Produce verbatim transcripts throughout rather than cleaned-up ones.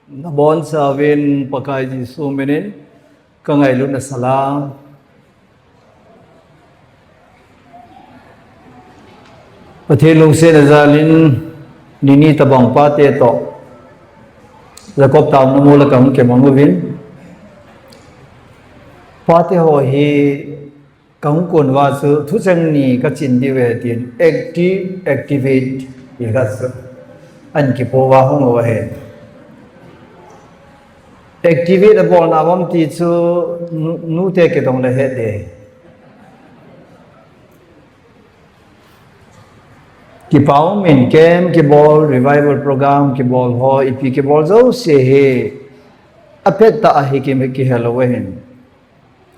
Nabonchauvin Pakai Jesu minin kangailutna salam. Pathen lungsetna jalin nini tabang pate toh Jacob town a mol a kahung kimang uvin. Pate ho hi kahung kon uva chu thucheng ni kachin diu ahi tin, active, activate, ti khat chu ahin kipo uva hung u ahi. Activate abolna bang ti chu nu, nute kidong le het de. Kipa umin, camp kibol, revival program kibol ho, ipi kibol jouse hi apet tah ahi ki, kihel u ahin.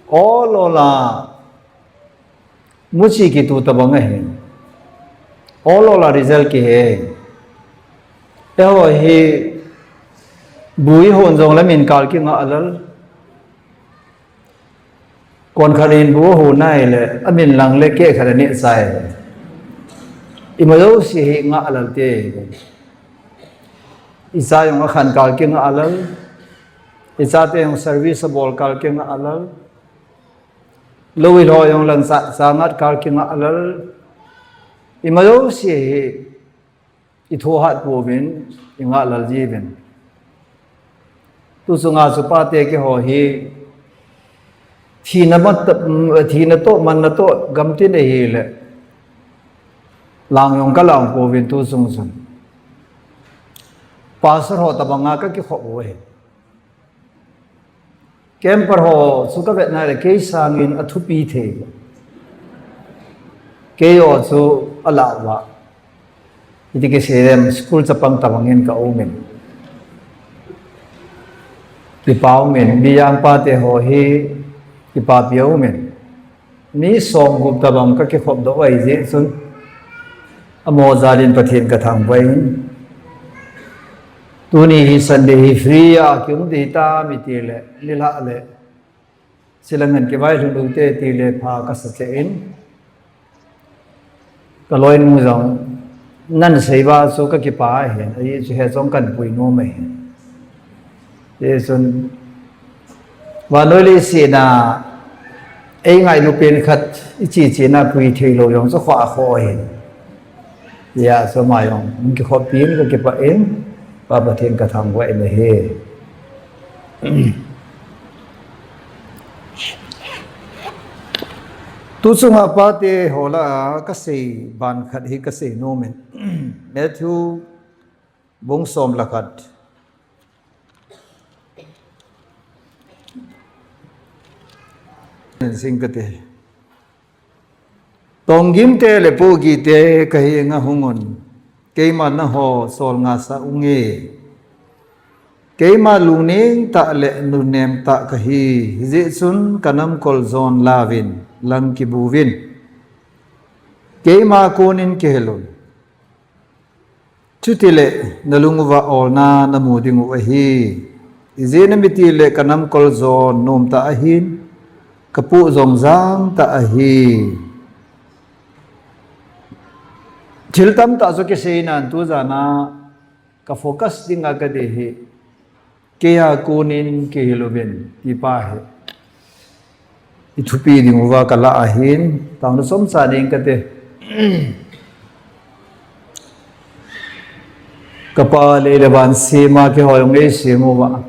Ol ol a muchi kitu tabang ahi. Ol ol a result kihe. Eiho hi bu ihon jongle min kal kingah lal. Konkhat in bu ahon ahile, amin lang le keh khat aneh chai. Ima jouse hi ngah lal te. Icha jong akhan kal kingah lal. Ichate jong service abol kal kingah lal. Lou ilou jong lang cha, cha ngat kal kingah lal. Ima jouse hi ithohat pouvin, ingah lal jiuvin. Tu chunga chu pate keiho hi thina mat, thina toh, manna toh gamtin ahile, lang jong kalang pouvin tu chung chun. Pastor ho tabanga kakikhop u ahi. Camper ho chu kavetna le kei sangin athupi thei. Keiho chu alah uva. Iti kisei dem, school chapang tabangin ka umin. Kipa umin, mi jang pate ho hi kipapi umin. Mi somgup tabang kakikhop doh u ahi jeh chun, amaho jalin Pathen kathangvah in. Tuni hi Sunday hi free a kium ding hitam itile, nilhah le, chilang hin kivailhun u te tile pha kasa cheh in. Kaloinu jong, nasei uva chu kakipa ahin, ajeh chu hiche jong kahin pui nom ahin. Hichun, vannoi leiset a, eingailu pen khat, iche chena pui theilou jong chu khoh a khoh ahin. Hijeh chun ama jong, kikhopin kakipah in, Pa Pathen kathangvah in ahi. Tu chunga pate ho lah a kasei ban khat hi kasei nom in. Matthew bung som le khat. Sing kate. Tonggim te le pohgih te kahenga hungun, keima naho solnga sah unge. Keima lungning tah le nunem tah kahi, hijeh chun kanamkol jon lauvin, lang kibuvin. Keima konin kihelun. Chutile nalung uva olna namu dingu ahi. Ijeh inem itile kanamkol jon nomtah ahin, kapoh jong jangtah ahi. Thil tamtah chu kisei nan tu jana ka focus dinga kadei hi. Keima konin kihil uvin, tipa hi. Ithupi dinguva kalah ahin, taona chomcha nei kate. Kapa lei le van sema keiho jong eisem uva.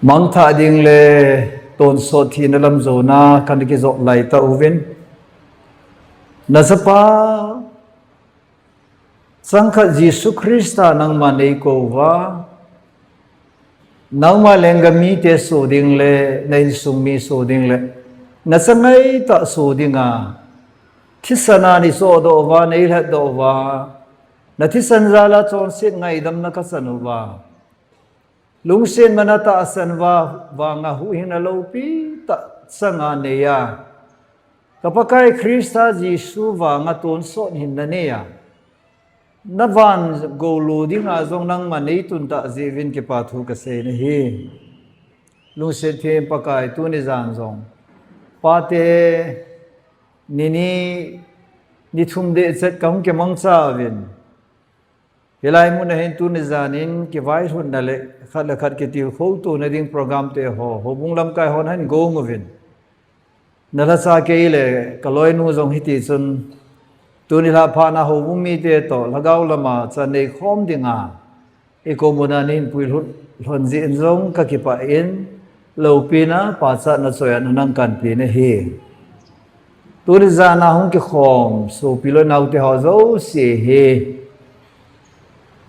Mangthah ding le tonsot thina lam jona kana kijot laitah uvin. Nachapa Changkhat Jesu Christa nangma neikouva, nangma lenggam mite soh ding le, na insung mi soh ding le, nachangai tah soh dinga, thisan a neisohdoh uva, neilhatdoh uva, nathisan jal a chonset ngaidam nakachan uva. Lungset mana tahsan uva, vanga huhhingna loupi tah changa neiya. Ka Pakai Christa Jesu vanga tonsot hinna neiya. Navan gou lou dinga jong nangma neitun tah jeh uvin kipa thu kasei nahi. Lungset them Pakai tuni jan jong. Pate nini nithum dehchet kahung kimangcha uvin. Hilai mun a hin tuni jan in kivaihomna le khat le khat kitilkhou tona ding program te ho, houbung lamkai hon hin gong uvin. Nalhachah kei le kaloinu jong hiti chun, tuni lhah phat a houbung mite toh lhagao lama cha neikhom dinga, ikom un a neihin puilut lhon jeh in jong kakipah in, loupina pachatna choi a nang kahin pe nahi. Tuni jan a hung kikhom sopi le naote ho jouse hi,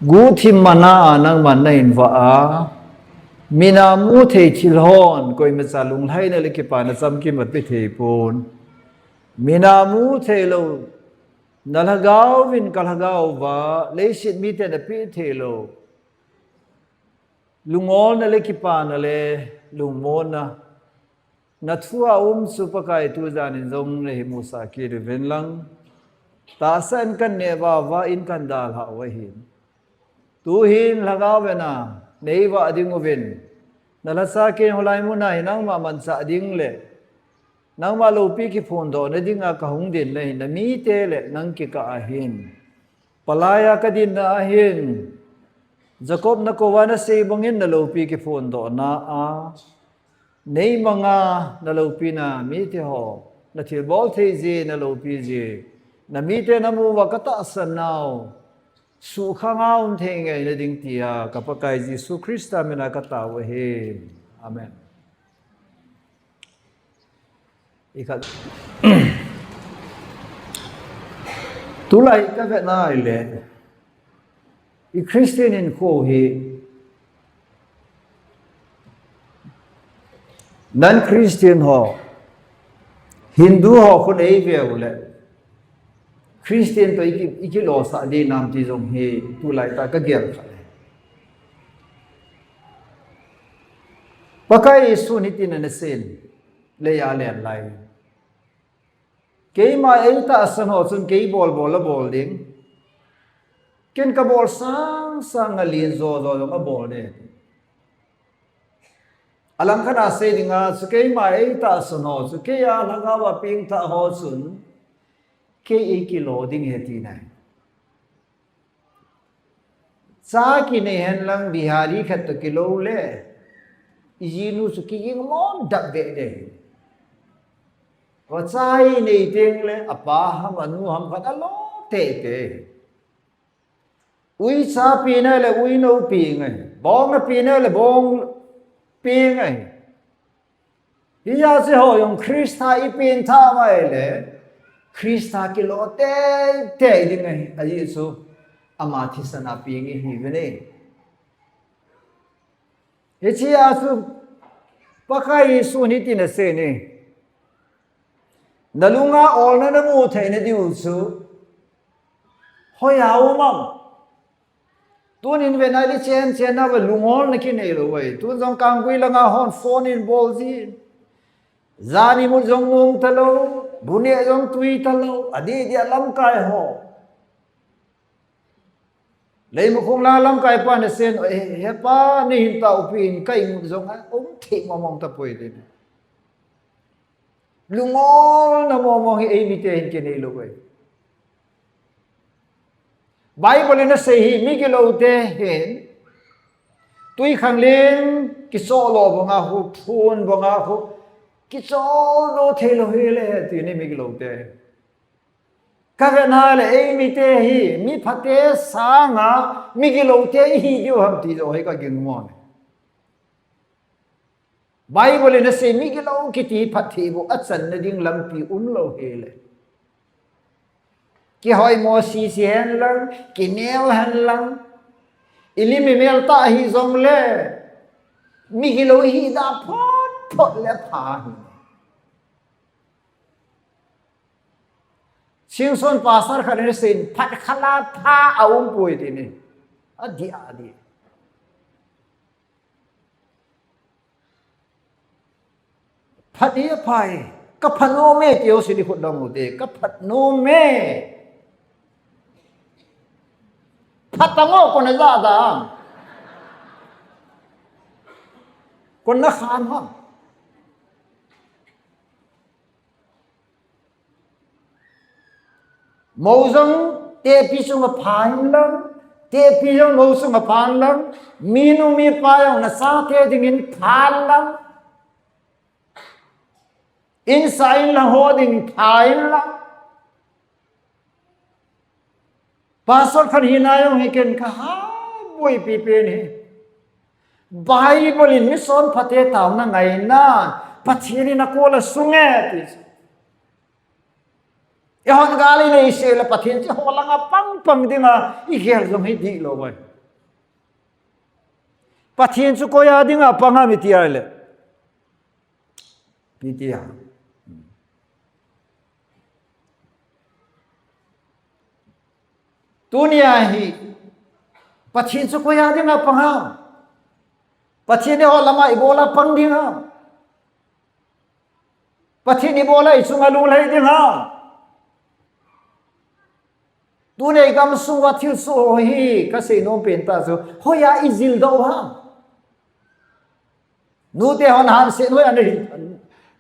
guhthim mana a nangman nahin vah a, mina muthei thil hon koimacha lunglhaina le kipana chamkim ape thei pon. Mina muthei lou, nalhagao vin kalhagao uva, leiset miten ape thei lou lungolna le kipana le lungmonna nathu a um chu Pakai tujan in jong neihin musah kit uvin lang. Tahsa in kahin neh uva, vah in kahin dalhau ahin. Tuhin lhagao vena neivah ding uvin, nalhachah kei in hilai mun a hin nangma manchah ding le nangma loupi kiphondohna dinga kahung dinna hin namite le nang kikah a hin, palai a kadinna a hin, Jacob nakou a nasei bangin naloupi kiphondohna a neimanga naloupina mite ho, nathilbol thei jeh, naloupi jeh, namite namu uva katahsan nau suhkhang a um thei ngeina ding tia ka Pakai Jesu Christa mina katao ahi. Amen. Ikhat. Tulai kavet nai le, i Christian hinkho hi, non-Christian ho, Hindu ho khun eive u le, Christian toh iki, ikilosah ding nam ti jong hi tulai tah kagel kha le. Pakai Jesun hitin anasei in, lei a alen lai. Keima eitahsan ho chun kei bolbol abol ding. Ken kabol sangsang a len jojo jong abol ding. Alangkhat a sei dinga chu keima eitahsan ho chu kei a lhagao a pengthah ho chun kei eikilo ding ahi tina ahi. Cha kinei hen lang Bihari khat toh kilo le, ijinu chu kiging mong dap beh ding. Acha inei teng le, apa ham anu ham khat alo teitei. Uicha peng le uinou peng ahi. Bong a peng le bong peng ahi. Hijeh chun ho jong Christa ipengthah uva ahile, Christa kilo teitei ding ahi, ajeh chu ama thisan a peng ihiuve. Hichea chu Pakai Jesun hitin asei e. Nalunga olna namu theina diu chu hoiya um am? Tunin ven a le chen chen a va lungolna kinei lou ahi. Tun jong Kanggui langa hon phone in bol jin. Jan imut jong ngong talou, bu neh jong tui talou, adeh deh a lamkai ho. Leimakhong lang lamkai pan asei in, "He, he pa, neihin taopi in, ka imut jong a um thei mong mong tapoi," tin. Lungolna mong mong hi eimite hin kinei lou ahi. Bible in asei hi, migilou te hin twikhanglen kichol lou banga khu, phun banga khu, kichol lou thei lou hile, tin, migilou te. Kavet na le eimite hi, miphate sanga migilou te ihi diu ham ti joh hi kaging mong e. Bible in asei migilou kiti phatthei bou achanna ding lampi umlou hile. Kihoimo sese hen lang, kineo hen lang, ilim imel tah hijongle, migilou ihi da phot phot le pha hi. Singson pastor khat in asei in, phat khat la pha aumpoi tini. Adih, adih. Phat hi aphai. Ka phat nom e, ti ho sini khut dong u te. Ka phat nom e. Phat tang o, kona ja ja. Kona khan ham. Mou jong tepi chunga pha in lang, Tepi jong mo sunga phan lang, minu mipa jong na sa te dingin phan lang. Insa in lang ho ding pha in lang. Pastor khat hina jong hi ken ka ha boipi pen hi. Bible in mission phate taona ngaina, Pathen in a call a sunge ti. Eihon gal i nei seh le Pathen chu ho langa pang pang dinga i gel jong hi dihlou vai. Pathen chu koiya dinga pang ham i ti a le. Pi ti a. Tunia hi Pathen chu koiya dinga pang ham. Pathen eiho lama ibola pang ding ham. Pathen ibola i chunga lunglhai ding ham. Tunia i gamsunga thilsoh ho hi ka seinom pen tah chu, hoiya i jildoh ham. Nute hon hanset hoiya na,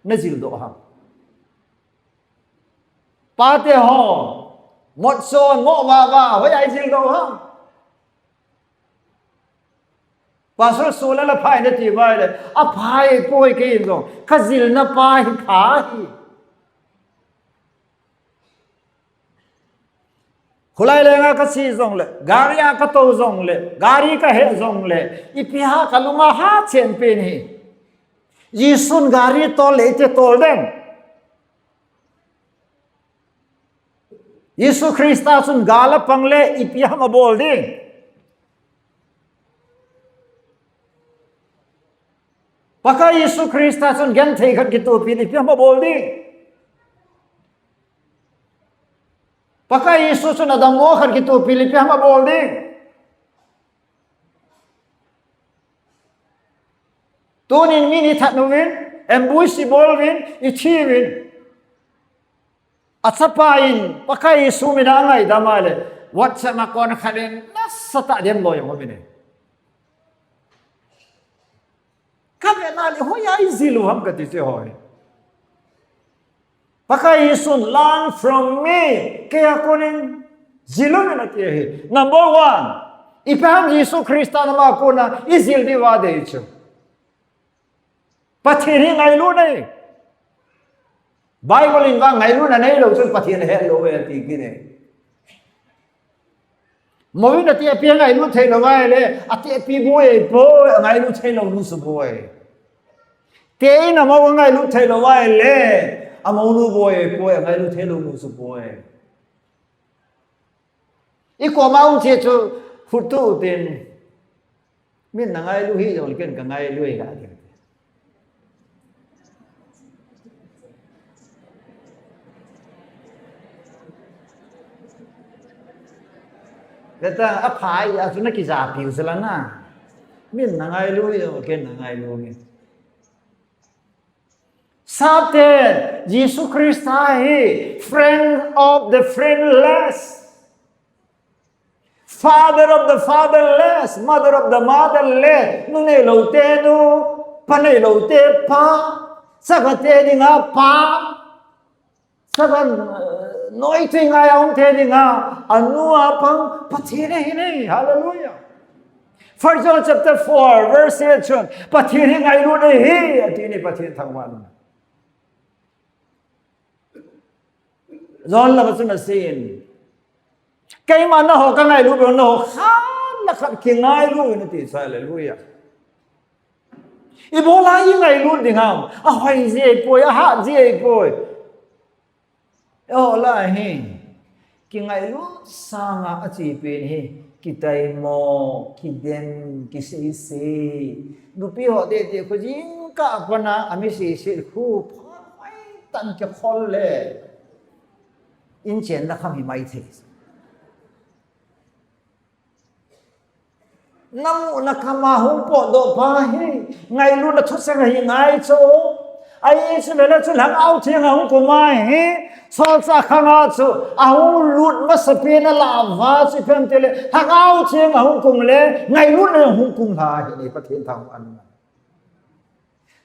na jildoh ham. Pate ho, motson, mo vava, hoiya i jildoh ham. Pastor Sola la phai na ti vai le, a phai poi kei jong, ka jilna pa hi pha hi. Khulai lenga ka che jong le, gari a ka tou jong le, gari ka he jong le, ipi ham ka lunga ha chen pen hi. Jesun gari tol le ite tol dem. Jesu Christa chun gal a pang le ipi ham a bol ding. Pakai Jesu Christa chun genthei khat kitopi le ipi ham a bol ding. Pakai Jesu chun adammo khat kitopi le ipi ham a bol ding. Tunin min i that uvin, ambush i bol uvin, i thi uvin. A chapa in, Pakai Jesu mina ngaidam a le, WhatsApp a kon khat in, nasatah dem loi jong um in e. Ka vena le, hoiya i jil u ham ka ti che hoi. Pakai Jesun, learn from me. Keiya konin jil uvin ati ahi. Number one, ipi ham Jesu Christa nama kona i jil diu adei chu. Pathen hi ngailut ahi. Bible in vang ngailutna neilou chun Pathen ahet lou e ati kit e. Mo in ati api a ngailut theilou vai le, ati api boi e poi, a ngailut theilou nu chu boi. Te in amo a ngailut theilou vai le, amo nu boi e poi, a ngailut theilou nu chu boi. I koma um che chu hutu tin. Min na ngailu hi jong le ken ka ngailu e ka ti. Leta a phai a chu na kijapiu sela na. Min na ngailu hi jong le ken na ngailu nge. Satan, Jesu Christa hi friend of the friendless. Father of the fatherless, mother of the motherless. Nu neilou te nu, pa neilou te pa, chapa te dinga pa, chapa, eh, noitui ngai a um te dinga, anu a pang, Pathen ahi ne, hallelujah. First John chapter four, verse eight chun, Pathen hi ngailut ahi, ati ne Pathen thangvahna. John lama chun asei in. Keima naho ka ngailu bou naho khat le khat kingailu in ati chu, hallelujah. Ibola i ngailut ding ham. Ahoi ji ahipoi, ahat ji ahipoi. Eiho lah hi. Kingailut sanga achepen hi. Kitaimo, kidem, kiseisei. Nupi ho tete khu jingkah a pat a ami seisei khu pha mai tan kikhol le. Inchenna kham hi maithei. Namu na kham a hung potdoh pa hi, ngailutna thusei ahi ngai chu. Ahi chu vele chu Lhagao Theng ahung kum ahi, solchah khang a chu, ahung lut masapen a lah uva chu ipi ham itile, Lhagao Theng ahung kum le, ngailutna ahung kum lha ahi, nei Pathen thangvahna.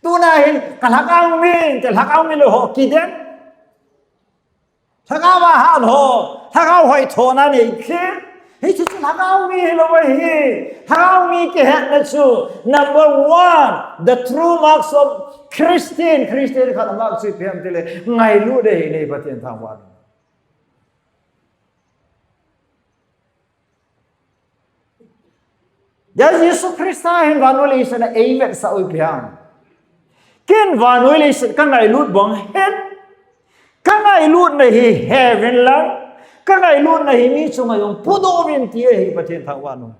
Tuna hin, ka Lhagao min, te Lhagao min lou ho kidem. Lhagao a hat ho, Lhagao hoithona nei kit, Hichu chu lhagao mi hilou ahi. Lhagao mi kihetna chu number one, the true marks of Christian, Christian khat a mark chu ipi ham tile, ngailut ahi, nei Pathen thangvah. Hia Jesu Christa hin vannoi leiset a eivetsah u ipi ham. Ken vannoi leiset kangailut bang hin, kangailutna hi heaven lang, kangailutna hi mi chunga jong pudoh uvin ti ahi Pathen thangvah nom.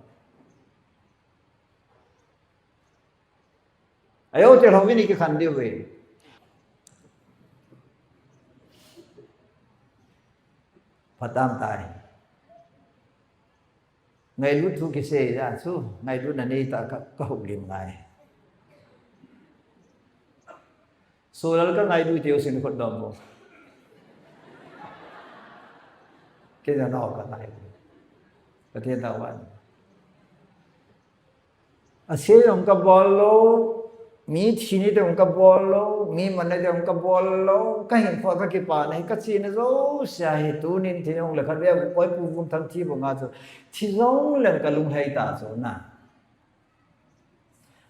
Ajo, ti lou vin i kikhen diu ve. Phatam tai. Ngailut thu kisei ja chu, ngailutna neitah ka, kahoulim ngai. Solal kangailut tiu sin khut dom mo. Kei jong nangho kangailut. Pathen thangvah. Ase jong kabol lou, mi thi ni te jong kabol lou, mi man ni te jong kabol lou, kahinkho a kakipana hi kachena jouse hi tunin thi jong le khatvei Oipu Vumthang thi banga chu thi jong le kalunglhai ta chu na.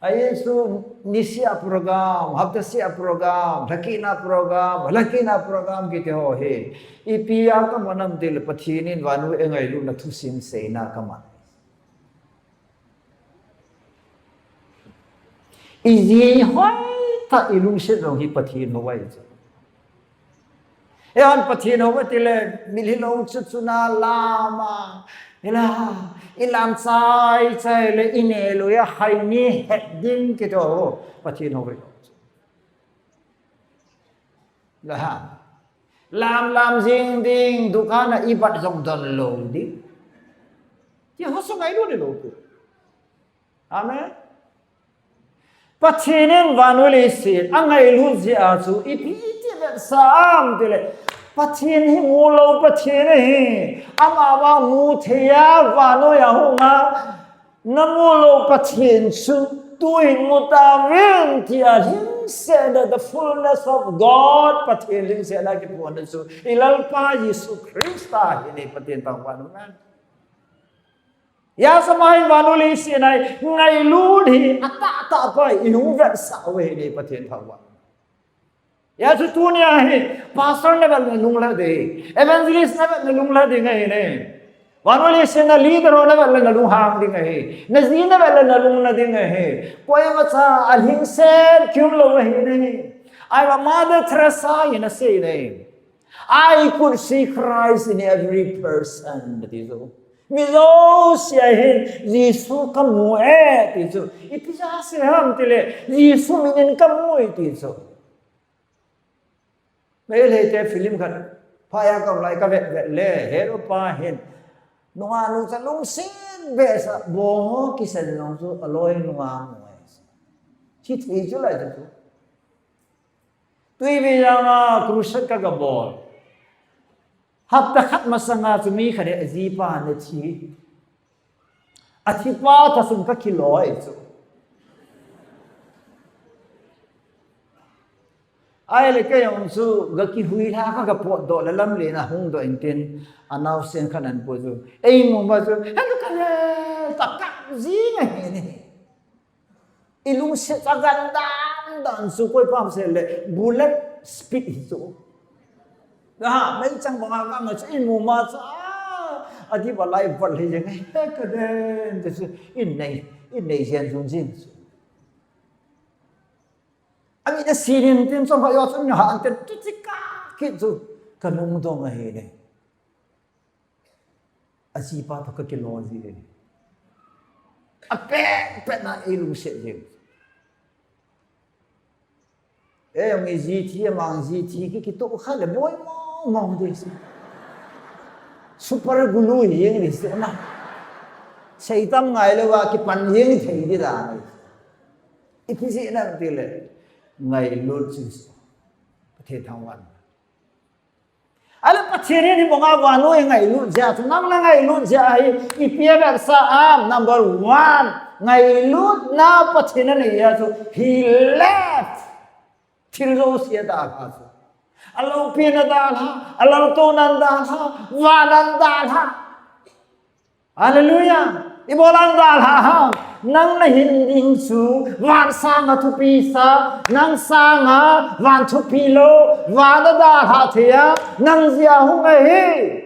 Ahi chu nisea program, haptasea program, lhakehna program, lhakehna program kiti ho hi ipi a kaman ham tile Pathen in vannoi a eingailutna thusim seina kaman. Iji hoitah ilungset jong hi Pathen hou ahi chu. Eiho Pathen hou tile, mitlhi lou chu chuna lam a, ila, ilam chai chai le, ineh lou a, hai ni het ding kiti ho, Pathen hou ahi. La ha. Lam lam jing ding, dukan a ibat jong don lou ding. Ti ho chu ngailut lou pi. Amen. Pathen in vannoi leiset angailut jeh a chu ipi ti vetsah ham tile, Pathen hi mu lou Pathen ahi. Amavang mu thei a vannoi a hung a, namu lou Pathen chu tuhin mu tauvin tia lhingsetna, the fullness of God, Pathen lhingsetna kipuina chu i Lalpa Jesu Christa hi nei Pathen thangvah nom. Hijeh a chu ama hin vannoi leiset a hi ngailut hi atahtah pa hi ihung vetsah u ahi nei Pathen thangvah. Hijeh a chu tunia hi pastor na vet le nalunglha ding, evangelist na vet le nalunglha ding ahi nei. Vannoi leiset a leader ho na vet le nalunghang ding ahi. Naji na vet le nalunglha ding ahi. Koimacha alhingset kium lou ahi nei. Ahivang Mother Teresa in asei nei. I could see Christ in every person, ati chu. Mi jouse a hin Jesu kamu e, ati chu. Ipi jeh a asei ham tile, Jesu min in kamu e, ati chu. Meitei te film khat, phai a kaum lai kavet vet le, hero pa hin nungah nucha lungset behseh a, bong ho kisan jong chu aloi nungah mu e. Hithei chu lai chu. Tuivei janga crusade ka, kabol. Hapta khat masanga chu mi khat in ajipa nathi. Athipa thasum kakilo e chu. Ahile kei jong chu gakihuilha ka, kapotdoh le lamlen a hungdoh intin, anaosen khat in apo chu. Eimu ma chu, helu kale, takap jing ahi nei. Ilungset a gan dan dan chu koi pam se le bullet speed hi chu. Ha, meichang banga kanga chu imu ma chu, a, adi ba lai val hi jeng, he ka den, te chu, in nei, in nei jen jun jing chu. Ami da sinin tin chong ka yo chu, ha, an te tu chi ka, ki chu, ka lungdong ahi nei. Ajipa toh kakilo ji e. Apet pet na eilungset ji. Eijong iji thi, amang iji thi, ki, kitoh kha le boi mong mong ding si. Super glue jeng ding si na. Seitam ngai louva kipan jeng thei ding dan. Ipi jeh ham tile, ngailut chu. Pathen thangvah. Ahile Pathen in hibanga vannoi a ngailut jeh a chu, nang nangailut jeh a hi, ipi avetsah am, number one, ngailutna Pathen in anei a chu, he left thil jouse adalha chu. Aloupina adalha, alaltouna adalha, van adalha. Hallelujah. Ibola nadalha ham? Nang nahin ding chu van sanga thupi sa, nang sanga van thupi lou, van nadalha thei a, nang jeh a hung ahi.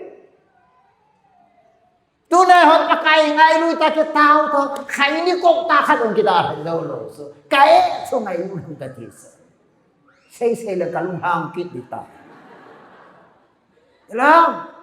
Tuni hon Pakai ngailut a kitao tao, khaini kong tah khat hung kidalha lou lou chu. Ka eh chu ngailut hung kati chu. Sei sei le kalunghang kit ding ta. Lang.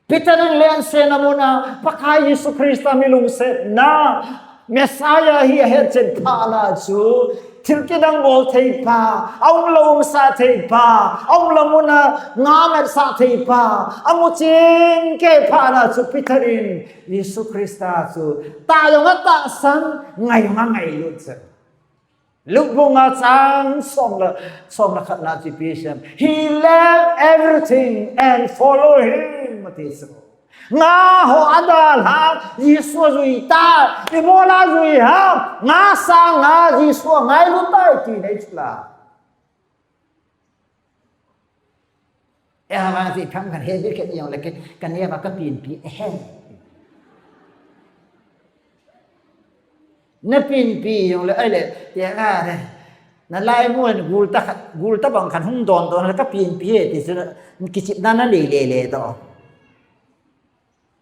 Peter in lensetna muna, Pakai Jesu Christa mi lungsetna, Messiah hi ahet chen phat na chu, thil kidang bol thei pa, aum lou umsah thei pa, aum lou muna ngametsah thei pa, amu chen kei phat na chu Peter in Jesu Christa chu, tah jong atahsan, ngai jong angailut chu. Luke bung nga chang som le, som le khat na chu ipi asei em? He left everything and follow him, ati chu. Nga ho adalha, Jesu ajui tai, ibola ajui ham, nga sanga Jesu angailut tai ti nei chu la. Eh, avang si tham kan he bil ke jong le ke, kan he va ka pinpi, eh. Na pinpi jong le, ai le, ti nga le. Na lai mun gul ta khat, gul ta bang khat hung don don ka pinpi he, ti chu na, kichip na na le le le to.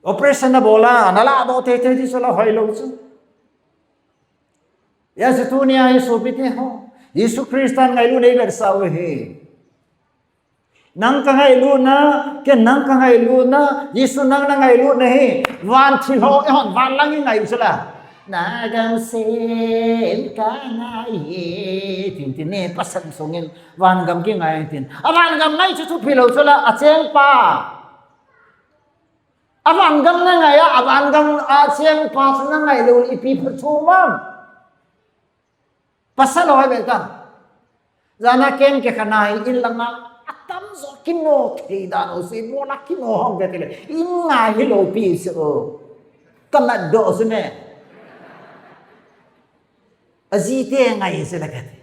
Operation na bola, na la do te te ti chu la hoi lou chu. Hijeh chun tunia hi sopite ho, Jesu Christan ngailut nei vetsah u hi. Nang ka ngailutna, ken nang ka ngailutna, Jesu nang na ngailutna hi, van thilho, eihon van lang i ngai u chu la. Na gam sem ka ngai e, tin tin ne, pasal sungin, van gam kingai tin. A van gam ngai chu thupi lou chu la, acheng pa. A van gam na ngai a, a van gam a cheng pa chu na ngai lou, ipi phatchom am? Pasal ho hi ve ta. Jana ken kikhen a hi in langa atamjo kino thei dan u si, ibola kino ham ve ti le. In ngai hilou pi si o. Ka mat doh si ne. Ajite ngai si le kati.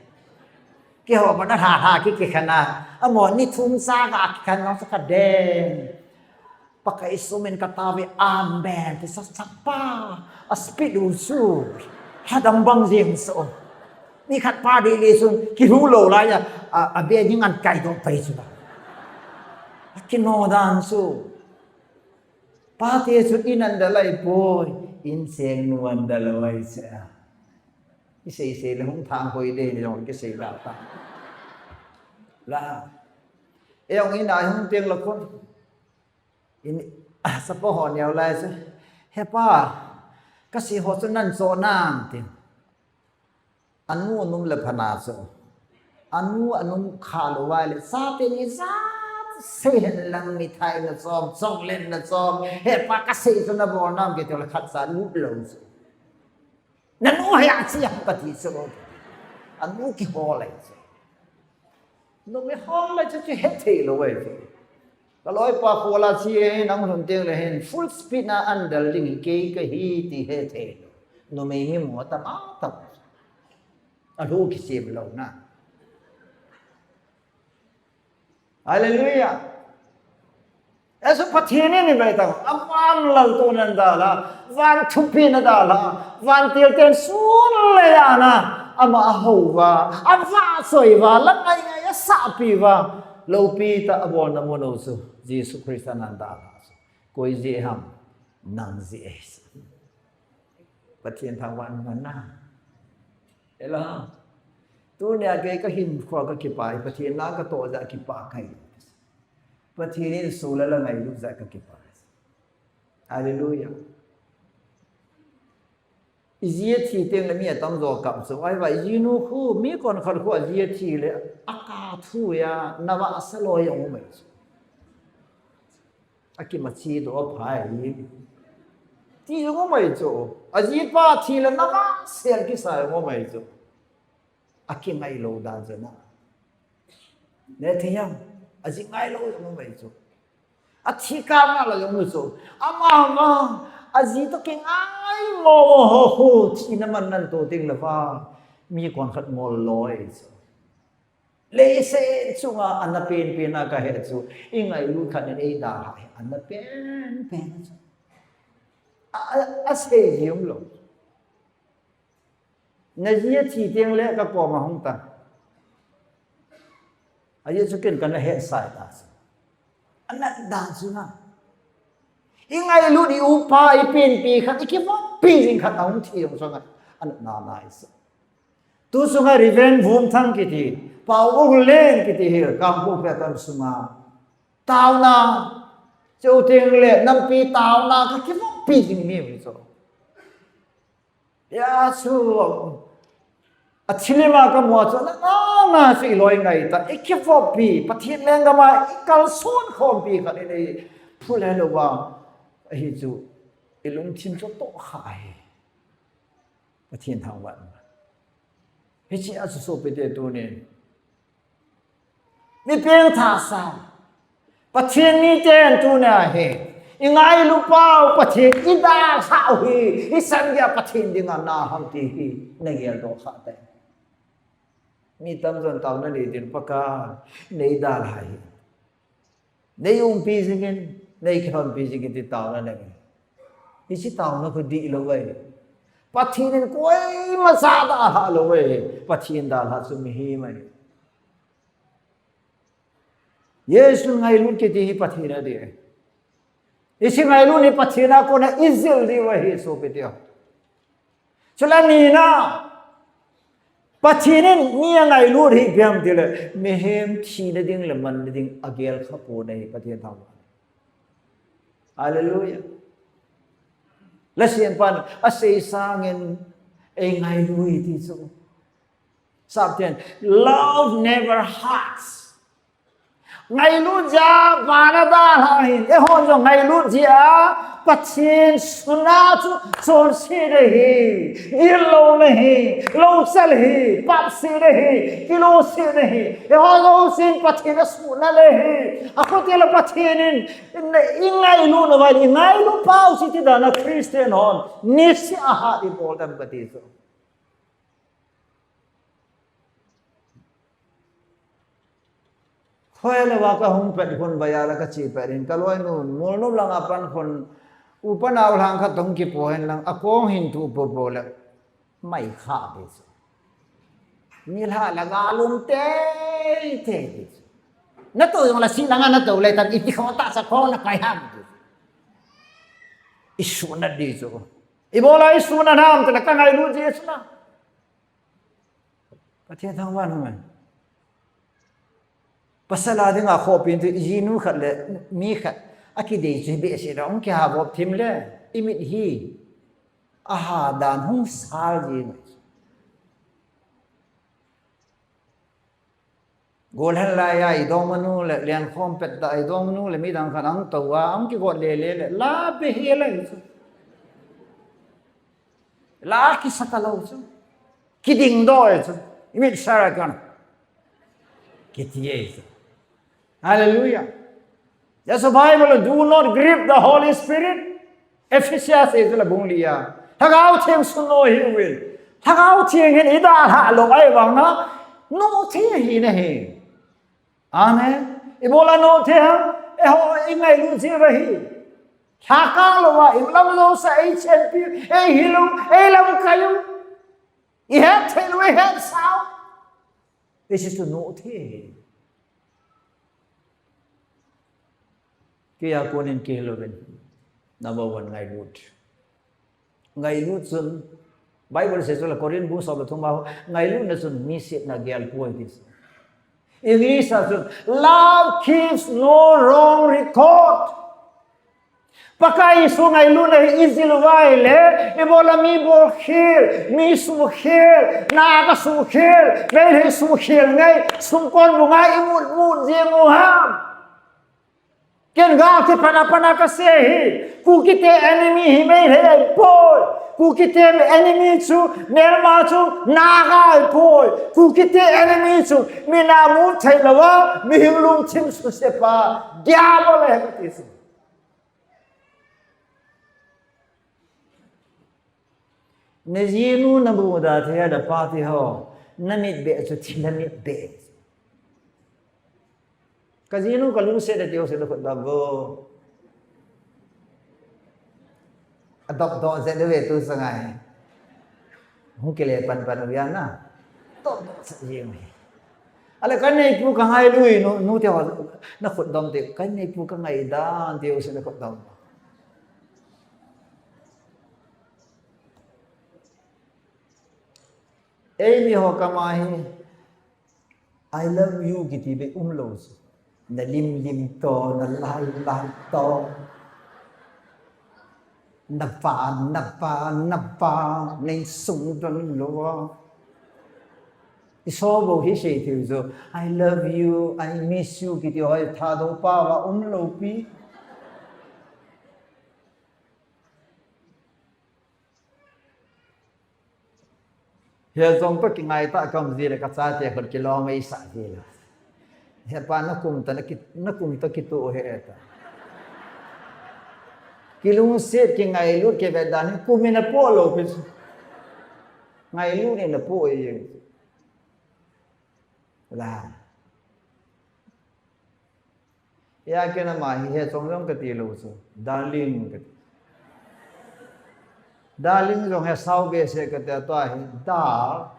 Keiho bana lha lha ki kikhen a. Amaho ni thum sa ka kikhen lang sa ka den. Pakai sumin ka tave amen ti sa chapa. A speed u su. Hadam bang jing so. Ni khat pa di le sun kilhu lou lai a, a, a be ding an kai dong pai chu la. A kino dan su. Pate chu in an dalai poi. In seng nu an dalai se. I sei sei le hung thang hoi de ni jong ki sei la ta. La. E jong in a hung teng la kon. In, a, sapa ho neo lai se. He pa, ka si ho chu nan cho nan tin. Anu anum le phana chu. Anu anum kha lou vai le, sa te ni ja, sei hen lang mithai na chom, chocolate na chom. He pa ka sei chu na bol nam ke te le khat sa lut lou chu. Nanu hia chi a ka ti chu. Anu kihol lai chu. Numei hol lai chu chu hethei lou vai chu. Ka loipa khola chi e, nang lhun teng le hin full speed na an dal ding hi kei kahi ti hethei lou. Numei hi mo tam a tam. A lhu kisem lou na. Hallelujah. Achu Pathen in i bai tang, a van laltoh nan dalha, van thupina dalha, van tilten sun le ana, ama a hou va, a vahchoi va, la ngai ngai a sahpi va, loupi tah a bolna mun u chu, Jesu Christa nan dalha chu. Koi jeh ham, nang jeh ahi. Pathen thangvah in man na. Ela. Tunia kei ka hinkho ka kipah, Pathen na ka toh jeh a kipah kahi. Pathen in sulal a ngailut jeh a ka kipah. Hallelujah. I ji a thi teng le mi atamjo kap chu. Ahivang i jinu khu, mi konkhat khu a ji a thi le, a ka thu a, na vahsa loi a um ahi chu. A kimachi doh a phai. Ti jong um ahi chu. A jipa thi le na vahsel kisa jong um ahi chu. A kingai lou dan chu na. Ne thei ham. A ji ngai lou jong um ahi chu. A thi kah nga la jong um chu. Ama ma. A ji toh kingai mo mo ho ho. Thina man nan toh ding le va. Mi konkhat ngol loi chu. Leiset chunga ana penpen a ka he chu, i ngailut khat in ei dalha hi ana penpen chu. A, a, asei ji umlou. Naji athi teng le kakoma hung tan. Ajeh chu ken kana hetsah ta. Anat dan chu na. I ngailut i upa i penpi khat, i kivoppi jing khat ahung thi jong chu na. Anat na na i sa. Tu sunga Reverend Vumthang kiti, Pau Ung Leng kiti hi, Kangpokpi a kan sunga. Taona, cheu teng le, nampi taona, ka kivoppi jing mi mi chu. Ya chu, a thilima ka mu a chu, na, na, na, chu i loi ngai ta, i kivoppi, Pathen lenggam a, i kalson khompi khat i nei, phule lou va, ahi chu, i lungthim chu toh kha ahi. Pathen thangvah. Hiche a chu sopite tunin. Mi pengthah sa. Pathen miten tuna hi. I ngailu pau Pathen i dalhah u hi. I sangeh a Pathen dinga na ham ti hi. Na geldoh kha tai. Mi tamjon taona nei din Pakai. Nei dalha hi. Nei umpi jingin, nei kilhonpi jingin ti taona nei. Hiche taona khu dihlou ahi. Pathen in koima cha dalha lou ahi. Pathen dalha chu mihem ahi. Jesu ngailut kiti hi Pathen a ding ahi. Hiche ngailut hi Pathen a kona i jil diu ahi sopite ho. Chule nina, Pathen in mi angailut hi ipi ham tile, mihem thina ding le manna ding agel kha pon ahi Pathen thangvah. Hallelujah. Lasiam pan asei sangin ei ngailu hi ti chu. Sapten, love never hurts. Ngailut jeh a vana dalha ahin, eiho jong ngailut jeh a Pathen sunna chu chonsetna ahi, gillouna ahi, louchal ahi, papsetna ahi, kilungsetna ahi. Eiho jousen Pathen asuhna le ahi. Akhuti le Pathen in, in, i ngailu nauva, i ngailu pau chu ti dan a Christian hon niseh a hat i bol dem kati chu. Khoi le va ka hung pet khun, bazaar a ka che pet in, ka loinu, Molnom langa pan khun, upa nao lhang khat tong kipo hen lang, akong hin tu popo le, mai kha be chu. Ni lha la ga lum tei tei be chu. Na to jong la si langa na to le tan, i ti kho ta sa kho na kai ham be chu. I suna di chu. I bola i suna nam te la ka ngailu Jesu na. Pathen thangvah in. Pasal a dinga khopi in tu jinu khat le mi khat. Akidei chu behseh a hung kiha vop thim le. I mit hi. Aha dan hung sal ji mai. Golhang lai a i dongmanu le, lenkhom pet a i dongmanu le, midang khat ang tou a, ang kigot lele le, la be hi le chu. La kisa talou chu. Kiding doh chu. I mit sara kan. Kiti e chu. Hallelujah. That's the Bible, do not grieve the Holy Spirit. Ephesians e chu la bung li a. Lhagao Theng sun nou hiuvin. Lhagao Theng hin i dalha lou ahi vang a. Nothei ahi na hi. Amen. I bola nothei ham. Eiho i ngailu jeh a hi. Lhakang lou a, i lam lou sa, ei chenpi, ei hilou, ei lamkai u. I hetthei lou, ei hetsau. This is to nothei. Kei a konin kei louvin. Number one, ngailut. Ngailut chun, Bible sei chu la Corinth bung som le thum a, ngailutna chun mi setna gel poi ti. English a chun, love keeps no wrong record. Pakai Jesu ngailutna hi i jil uva ahile, i bola mi bolkhel, mi suhkhel, na kasuhkhel, Meitei suhkhel ngai, sumkon bu ngai i mut mut jeng u ham. Ken gal thi pana pana kasei hi, Kukite enemy hi Meitei ahipoi. Kukite enemy chu, Myanmar chu, Naga ahipoi. Kukite enemy chu, mi na mu thei louva, mihing lungthim susepa, Diabol ahi kati chu. Na jinu na bu da thei a da pa ti ho, na mit be chu thi na mit be. Ka jinu ka lungset da ti ho se da khut da bo. Adop doh jeng diu ve tu sanga hi. Hung kile pan pan u ya na. Dop doh jeng hi. Ale kanei pu ka ngailu hi, nu, nu te ho, na khut dom te, kanei pu ka ngai dan te u se na khut dom. Ei mi ho kama hi, I love you kiti be um lo si. Na lim lim to, na lai lai to. Na pa, na pa, na pa, nei sung don lo. I so bo hi sei thei jo. I love you, I miss you kiti ho, Thadou pa va um lo pi. He jong pa kingai ta kam ji le ka chate khut kilom ei sa ji le. He pa na kum ta na ki, na kum ta kitu he ta. Kilungset kingailut ke ve dan kum ina po lo pi. Ngailut ina po e. La. Ya kena ma hi he chong jong kati lo chu. Darling kati. Darling jong he sao be se kati a tua hi. Dar.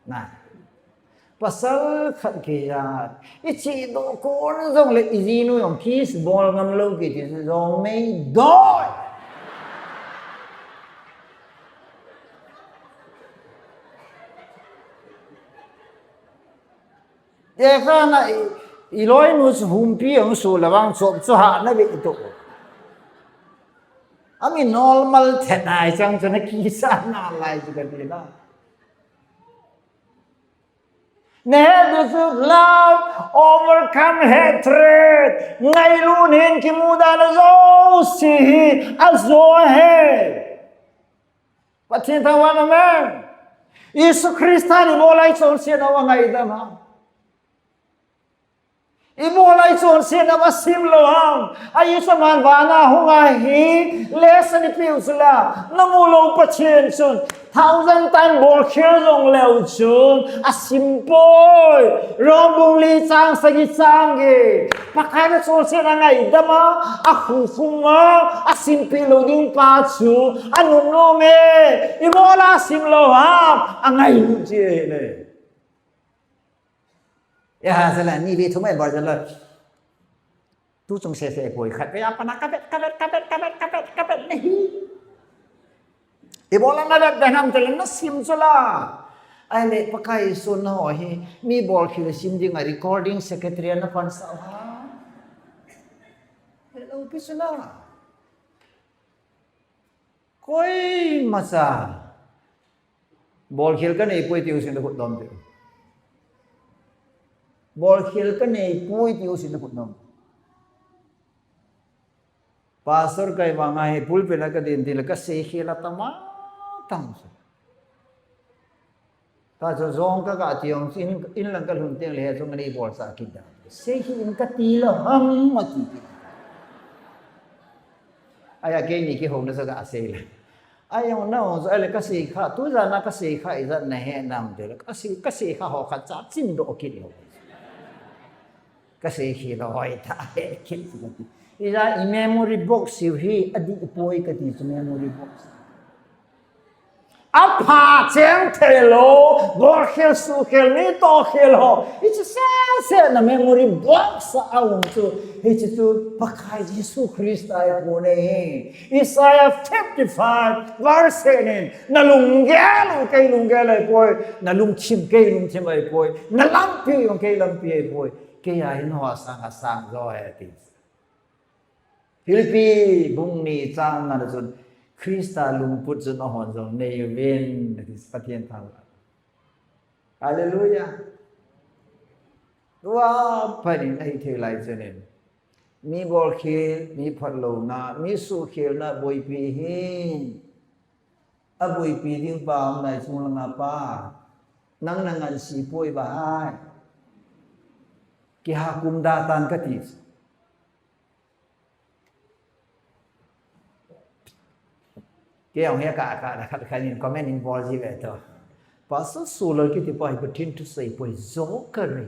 Na. Pasal khat ke ya. I chi do kon jong le i jinu jong kiss bol ngam lo kiti jong mei doi. Tekah na i, i loinu chu humpi ang su la vang chop chu ha na ve tu. Ami normal thet nai chang chu na kisa na lai chu ka ti na. Ne he du chu love overcome hatred. Ngailu nin kimuda na jo si hi a jo he. Pathen thangvah in amen. Jesu Christa in ibola ichonsetna u angaidam ham? Ibola ichonsetna u asim lou ham? A Jesu man vana hung ahi, lesson ipiu chu la, namu lou Pathen chun, thousand time bolkhel jong leu chun, asim poi. Rom bung li chang sagi chang gi. Pakai in achonsetna angaidam a, akhukhum a, asimpi lou ding pa chu, anunnom e, ibola asim lou ham, angailut ji ahi ne. Ya, sala, ni ve thum e bol jala. Tu chung se se poi khat, ya pana ka vet, ka vet, ka vet, ka vet, ka vet, ka vet, nahi. Ibola na vet vet ham tile na sim chu la. Ahile Pakai Jesu na ho hi mi bolkhel sim dinga recording secretary a na pansah u ham? Hello, pi chu la. Koima cha. Bolkhel kanei poi tiu sin na khut dom tiu. Bolkhel kanei poi tiu sin na khut dom. Pastor kahi vang a hi pulpit a kadin tin le kasei khel a tam a tam sa. Ka jo jong ka ga ti jong in, in lang kalhun teng le he jong anei bolsah kit da. Sei hi in kati lou ham ati ti. Aya keini kihouna sa ga sei le. Aya na jong so ale kasei kha, tu jana kasei kha ijat nahe nam te le. Kasei, kasei kha ho khat cha chin doh kit lou. Kasei khel a hoi ta he kit chu kati. Ija i memory box siu hi adih poi kati chu memory box. Apha cheng thei lou, bolkhel sukhel, mi tohkhel ho. Hiche sese na memory box a aum chu. Hiche chu Pakai Jesu Christa ahi poi ne. Isaiah fifty-five verse eight in, na lunggel u kei lunggel ahi poi, na lungthim kei lungthim ahi poi, na lampi u kei lampi ahi poi. Kei a hin ho sang a sang jo ahi ati. Philippi bung ni chang nga na chun Christa lungput chun ahon jong nei uvin, ati Pathen thangvah. Hallelujah. Tua phat in ahi thei lai chun in. Mi bolkhel, mi phatlouna, mi suhkhelna boipi hi. Aboipi ding pa um nai chung langa pa. Nang na ngansi poi ba hai. Kiha kum da tan kati. Kei jong hi ka, ka, ka, ka nin comment in bol ji ve to. Pastor Sulal kiti pa hi Pathen thusei poi jo kare.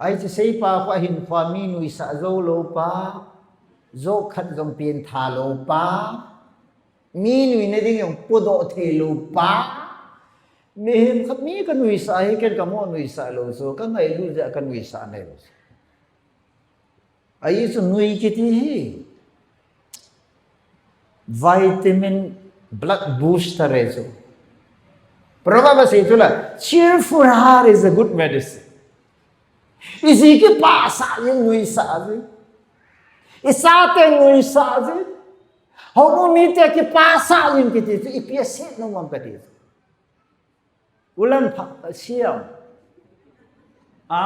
Ahi chu seipa khu ahinkhoa mi nuisah jou lou pa, joh khat jong pengtha lou pa, mi nuina ding jong podoh thei lou pa, mihem khat mi kanuisah hi ken kamoh nuisah lou chu, kangailut jeh a kanuisah nei lou chu. Ahi chu nui kiti hi vitamin, blood booster ahi chu. Proverb a sei chu la, cheerful heart is a good medicine. Iji kipasah jing nuisah jing. Ichate nuisah jing. Houbung mite kipasah jing kiti chu ipi asei nom ham kati chu. Ulam pha siam. A?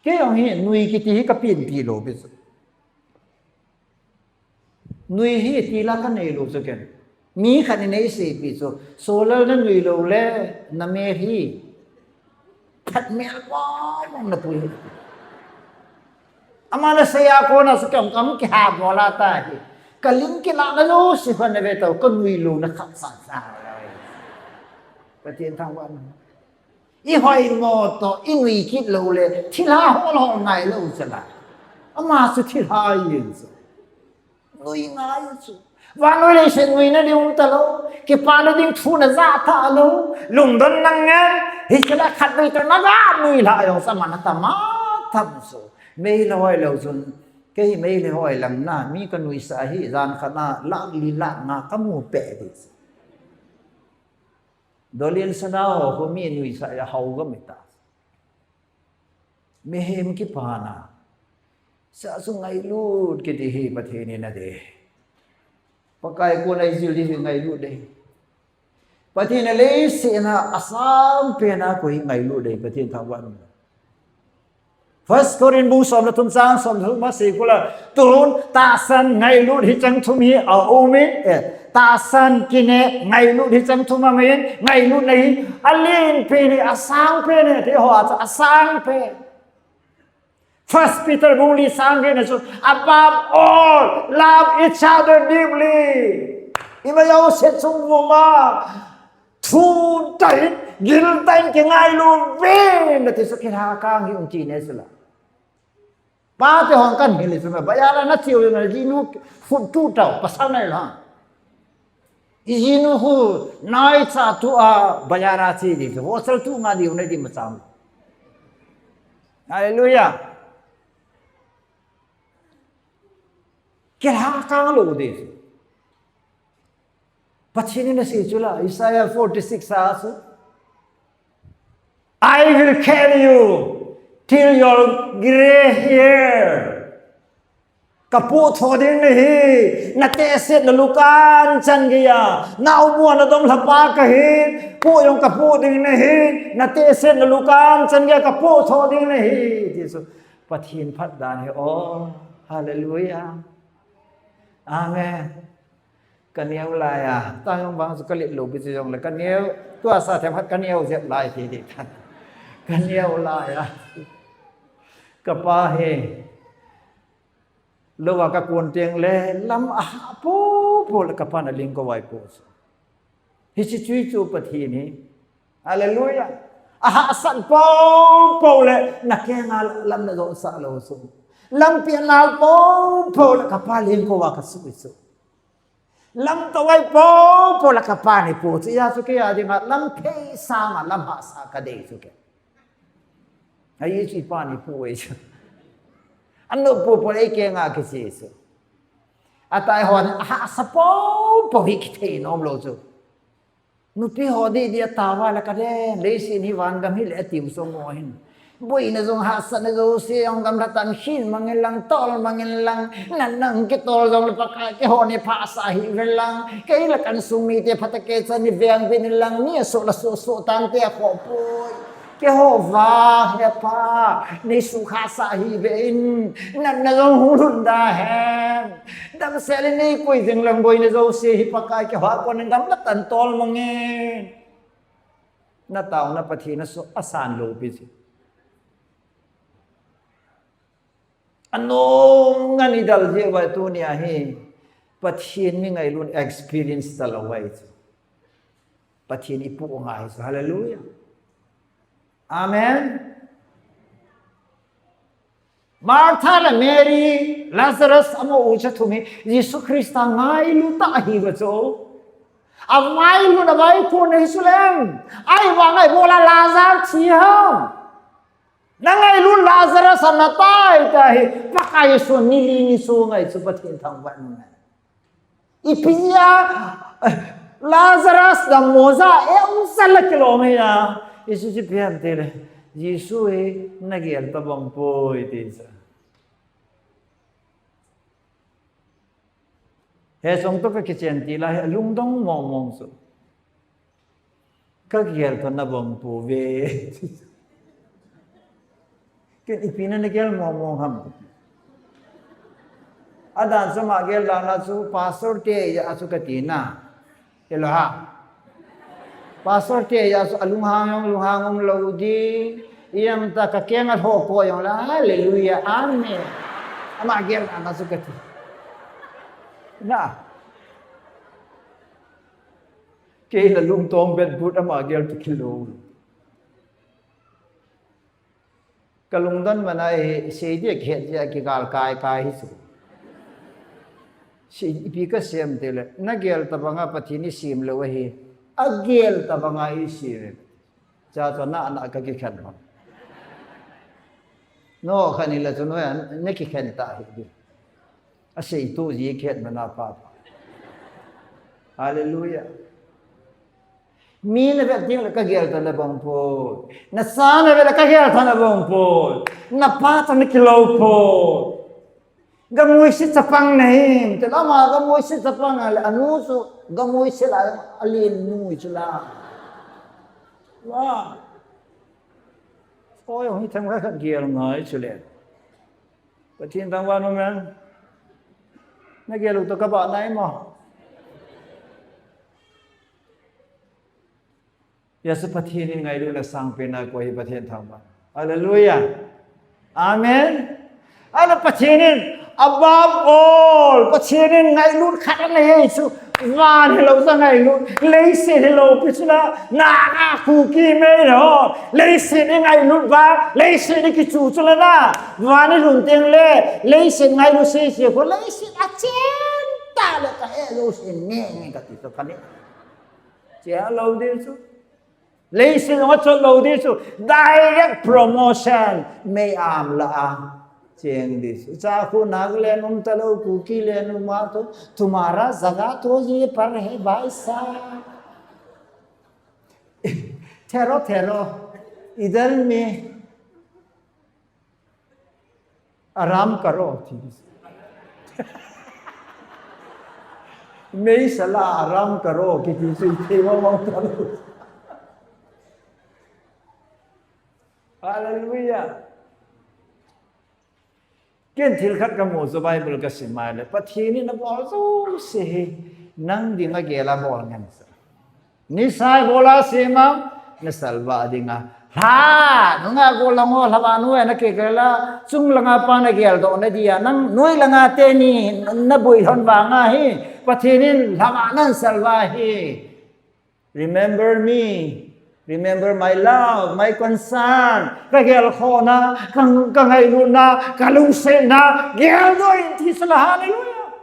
Kei jong hi nui kiti hi kapenpi lou pi chu. Nui hi tila kanei lou chu ken. Mi khat in eiseipeh chu, Solal nanui lou le, namel hi phat mel mong mong napui. Ama nasei a kona chu kam kam kiha bol a tahi. Kalim kilahna jouse phat nave tao, kanui louna khat sa sa. Pathen thangvah in. Ihoimo toh, inui kit lou le, thilha hol hol ngai lou chu la. Ama chu thilha ahi chu. Nui ngai chu. Vannoi leiset nuina ding um talou. Kipana ding thu najah talou. Lungdon nangen. Hiche la khatvei toh naga nui lha jong chu ama natama tam chu. Meilhei hoilou chun. Kei meilhei hoilang na. Mi kanuisah hi jan khat na lakh li lakh nga kamu peh ding chu. Dolin sana ho khu mi nuisah a hao gam ita. Mihem kipana. Sa chu ngailut kiti hi Pathen in adei. Pakai kona ijil ding hi ngailut dei. Pathen in leiset a asangpen a koi ngailut dei, Pathen thangvah in. First Corinth bung som le thum chang som le thum a sei khu la, tun tahsan ngailut hicheng thum hi aum in, eh, tahsan, kineh, ngailut hicheng thum aum in, ngailutna hi alenpen hi, asangpen hi, ti ho a chu asangpen. First Peter bung li chang get na chu, above all, love each other deeply. Ima jouse chung vuma, thutah in, giltah in kingailu vin, nati chu kilhakang hi um ti ne chu la. Pate hon kan hil chu ma, bazar a nache u na jinu khut tu tao, pasal nai la. Ijinu khu naicha tua bazar a che ding chu, hostel tu nga diu na di macham. Hallelujah. Kilhakang lou ding chu. Pathen in asei chu la, Isaiah forty-six a chu, I will carry you till your gray hair. Kapoh tho ding nahi, natehsetna lukan chan geiya, naobu a nadom lhapa kahin, poh jong kapoh ding nahi, natehsetna lukan chan geiya kapoh tho ding nahi, ti chu Pathen phatdan hi, oh, hallelujah. Amen. Kaneo lai a, ta jong vang chu kalet lou pi chu jongle kaneo, tua sa them khat kaneo jep lai ti ti tan. Kaneo lai a. Kapa hi. Lou a kakon teng le, lam ahah popo le kapan aling kou vai po chu. Hiche chu chu Pathen hi. Hallelujah. Ahahsat popo le, nakeng a lam najot sah lou chu. Lampi anal popo le, kapa ling kou va kasuh chu. Lam tou vai popo le kapa ni po chu, ija chu kei a dinga lam thei sang a lam hahsa kadei chu kei. Ahi chu ipa ni po e chu. Anu popo le kei nga kiche chu. Atai hon ahahsa popo hi kithei nom lou chu. Nupi ho didi ataova le kade, leiset hi vangam hile atiu song mo hin. Boina jong hahsatna jouse jong gamlha tan hin mangin lang, tol mangin lang, natna kitol jongle Pakai keiho neiphasah hih uvin lang, kei le kansung mite phatah kei chan neiveng uvin lang, mi asoh le soh soh tante akhoh poi. Keiho vang he Pa, neisukhahsah hih uvin, natna jong hung lhun da hen. Damsel in neikoi jing lang boina jouse hi Pakai keiho a konin gamlha tan tol mangin. Nataona Pathen aso asan lou pi chu. Anom ngan idal jeh uva tunia hi Pathen mi ngailun experience talou ahi chu. Pathen ipoh ngai chu. Hallelujah. Amen. Martha le Mary, Lazarus amaho u cha thum hi Jesu Christa ngailut ahiuva chu. Angailut a vai kon nei sulem. Ahivanga ibola Lazarus thi ham. Nangailut Lazarus anatai tahi. Pakai Jesu nili ni sunga chu Pathen thangvah in. Ipi a Lazarus dammo ja, eusal la kilom hi a. Jesu chu ipi ham tile, Jesu hi nagel tabang poi ti sa. He song to ka kichen til a, he lungdong mong mong chu. Ka gel tha nabang pouve. Ken ipi na nagel mong mong ham. Adan chu ama gel dan a chu pastor te a chu kati na. Hello ha. Pastor te a chu alunghang jong lunghang umlou di. Iam ta ka keng a lho ko jong la. Hallelujah. Amen. Ama gel dan a chu kati. Na. Kei la lungtong bet but ama gel tu kilou. Ka lungdon mana hi, sei dia kihet dia kigal kai kai hi chu. Sei ipi ka sem tile, nagel tabanga Pathen in sem lou ahi, agel tabanga isem. Cha chu na na ka kikhen ma. No khan ila chu no ya, na kikhen ta hi. Asei tu ji khet mana pa. Hallelujah. Mi na vet ding le ka gel tha nabang poi. Na sa na vet le ka gel tha nabang poi. Na pa tha na kilou poi. Gamui si chapang na him. Te lama gamui si chapang le anu su gamui si la alin nui chu la. Wa. Oi, hoi tham ka khat gel ngai chu le. Pathen thangvah in, amen. Nagel u to ka ba nai mo. Jesu Pathen in ngailutna sangpen a koi hi Pathen thangvah. Hallelujah. Amen. Ahile Pathen in, above all, Pathen in ngailut khat anei chu, van hilou jong ngailut, leiset hilou pi chu la, na a Kuki mei ho, leiset in ngailut va, leiset in kichu chu la na, van ilhun teng le, leiset ngailut sese ko, leiset achen ta le ka he lou se ne ne kati to kani. Che lou ding chu. Leiset jong achot lou ding chu. Direct promotion. Mei am la a. Cheng ding chu. Cha khu Nagaland um talou, Kuki Land um a to. तुम्हारा जगह तो ये पर है भाई साहब. ठहरो, ठहरो. इधर में आराम करो, ठीक है. Mei sala आराम करो, kiti chu ithei mong mong talou. Hallelujah. Ken thil khat ka mu chu Bible ka sim a le, Pathen in abol jouse hi nang dinga gel a bol ngen sa. Nisa ibola sem am, na salvah dinga. Lha, nunga gollhang ho, lhavah noiya na kigel a, chung langa pa na geldoh na dia, nang noi langa teni na boi lhon vanga hi, Pathen in lhavah nan salvah hi. Remember me. Remember my love, my concern. Ka gelkhohna, ka, ka ngailutna, ka lungsetna, geldoh in ti sala, hallelujah.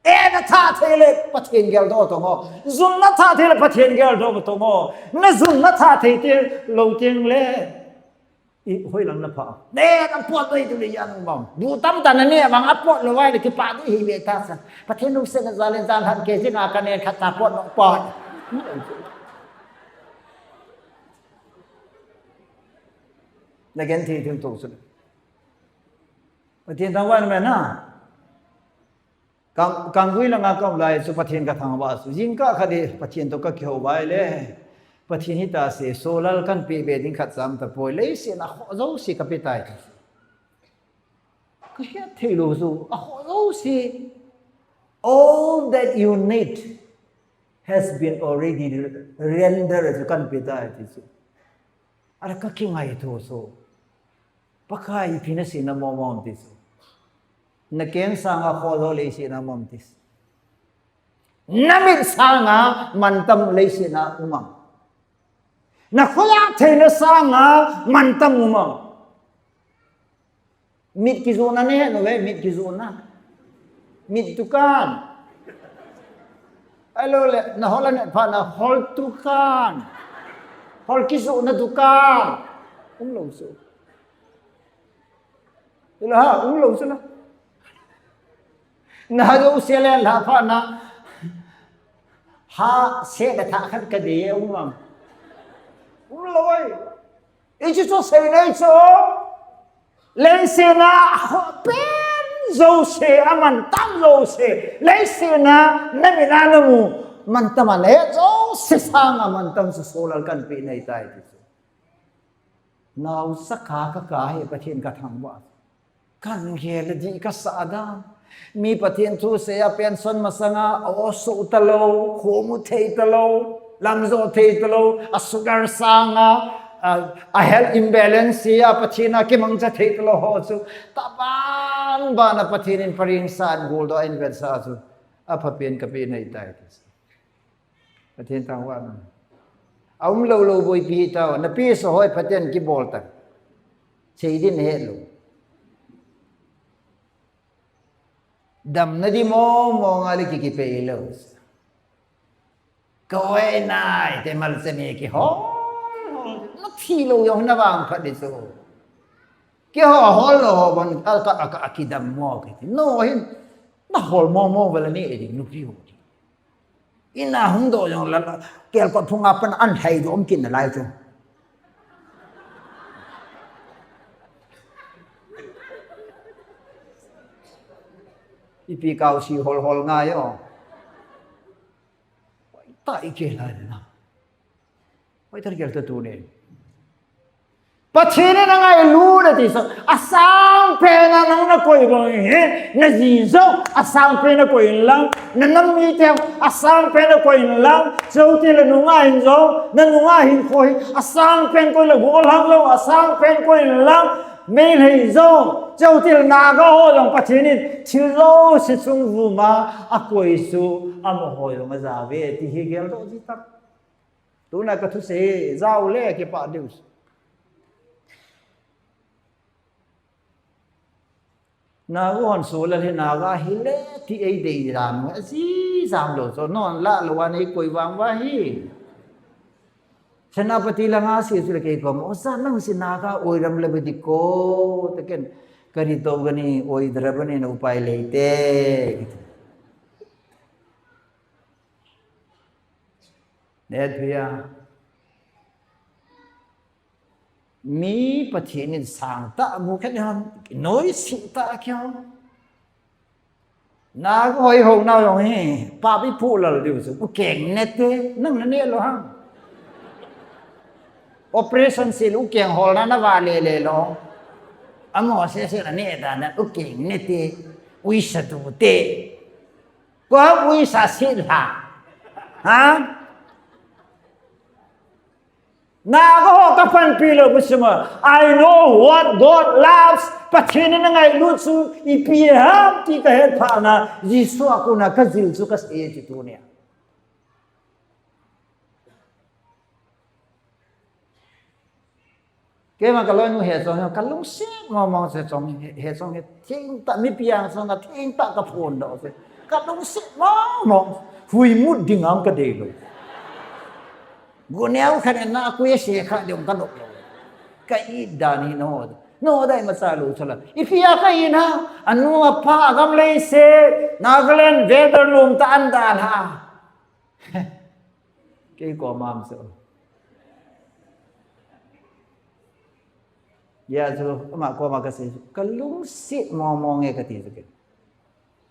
E na tha thei le Pathen geldoh tong o. Jun na tha thei le Pathen geldoh tong o. Na jun na tha thei te lou teng le. I hoi lang na pha. Ne na pot doi tu le yan bang. Bu tam ta na ne bang a pot lou vai le kipa doi hi ve ta sa. Pathen lungsetna jal in jal han ke jing a ka ne khat ta pot lou pot. Na gen thei thim to su. Pathen thangvah in, amen na. Kang, kanggui langa ka um lai chu Pathen ka thangvah chu. Jingkah khat hi Pathen to ka kihou vai le. Pathen hita se, solal kan pe be ding khat jam tapoi. Leiset a khoh jouse ka pe tai. Ka het thei lou chu, akhoh jouse. All that you need has been already rendered chu kan pe tai ti chu. Ahile ka kingaito chu. Pakai ipi na seina mong mong ti chu. Na keng sanga khoh lou leiset a um am ti chu. Na mit sanga mantam leiset a um am. Na khola theina sanga mantam um a. Mit kijohna ne, no ve, mit kijohna. Mit dukan. Alo le, na hola ne pha na hol dukan. Hol kijohna dukan. Um lo so. Ila ha, um lo so na. Na ha jo se le la pha na. Ha se da tha khat ka de um am. Um lo ai. Ichu cho sei nei cho. Leiset a ho pen jouse, amantam jouse. Leiset a na mit a na mu. Mantam a le jouse sanga mantam su solal kan pe nei tai ti. Nau saka ka ka he Pathen ka thangvah. Kan gel dih ka sa dan. Mi Pathen thu sei a pension masanga a o so ta lo, khomu thei ta lo, lamjo thei ta lo, a sugar sanga, a, a health imbalance a Pathen a kimangcha thei ta lo ho chu. Taban ban a Pathen in paring sa an gol do in vet sa chu. A pha pen ka pe nei tai ti. Pathen thangvah na. A um lo lo boipi hi tao. Na pi so hoi Pathen kibol ta. Sei din he lo. Damna di mo mo nga le ki ki pe lo. Ka hoi nai te mal se mi ki ho. Na thi lo yong na vang phat di so. Ki ho hol lo ho bon ka ka ka ki dam mo ki. No hin na hol mo mo vala ni e di nu pi ho di. Ina hung do jong la, la, kelkot phunga pan an hai do om kin na lai chu. Ipi kau si hol hol ngai o. Ta i ke lai na. Oi, tar gel ta tu ne. Pathen in a ngailut a ti sa, a sangpen a nang na koi bang hi, na ji jong, a sangpen a koi in lang, na nam mi te, a sangpen a koi in lang, chau ti la nunga hin jong, na nunga hin koi, a sangpen koi la gol hang lo, a sangpen koi in lang, mei lei jong, chau ti la na ga ho jong, Pathen in, thil lo si sung vu ma, a koi su, a mo ho jong, a ja ve, ti hi gel do ji tak. Tuna ka thusei, jao le kipah diu. Naga hon so le naga hi le ti ei dei dan, a ji jam lo so, non la lo wa nei koi vang va hi. Senapati la nga si su le kei ko mo, sa nang si naga oi ram le be di ko, te ken, kari to gani oi dra bani na upai lei te. Nethia. Mi Pathen in sang ta bu khen hon, noi si ta kyo. Na ko hoi ho na yong hi, pa bi pu lal diu su, u keng ne te, nang na ne lo hang. Operation si lu keng hol na na va le le lo. Amo se se na ne da na, u keng ne te, ui sa tu te. Ko ui sa si la. Ha? Na ko ho ka panpi lo bu sima. I know what God loves. Pathen in a ngailut chu ipi ham ti ka het pha na. Jesu a kona ka jil chu ka sei ti tu nia. Keima ka loinu he chong, ka lungset mong mong se chong, he, he chong he, thing ta mi piang chong ka, thing ta ka phone do se. Ka lungset mong mong, hui mut ding am ka dei lo. Gu neo khan na ku ye se kha ding ka lo. Ka i dan hi no. No dai ma sa lo chala. Ipi a ka i na, anu apa agam lei se, Nagaland weather lum ta an dan ha. Kei ko mam so. Ya chu, ama ko ma ka sei, ka lungset mong mong e ka ti chu ke.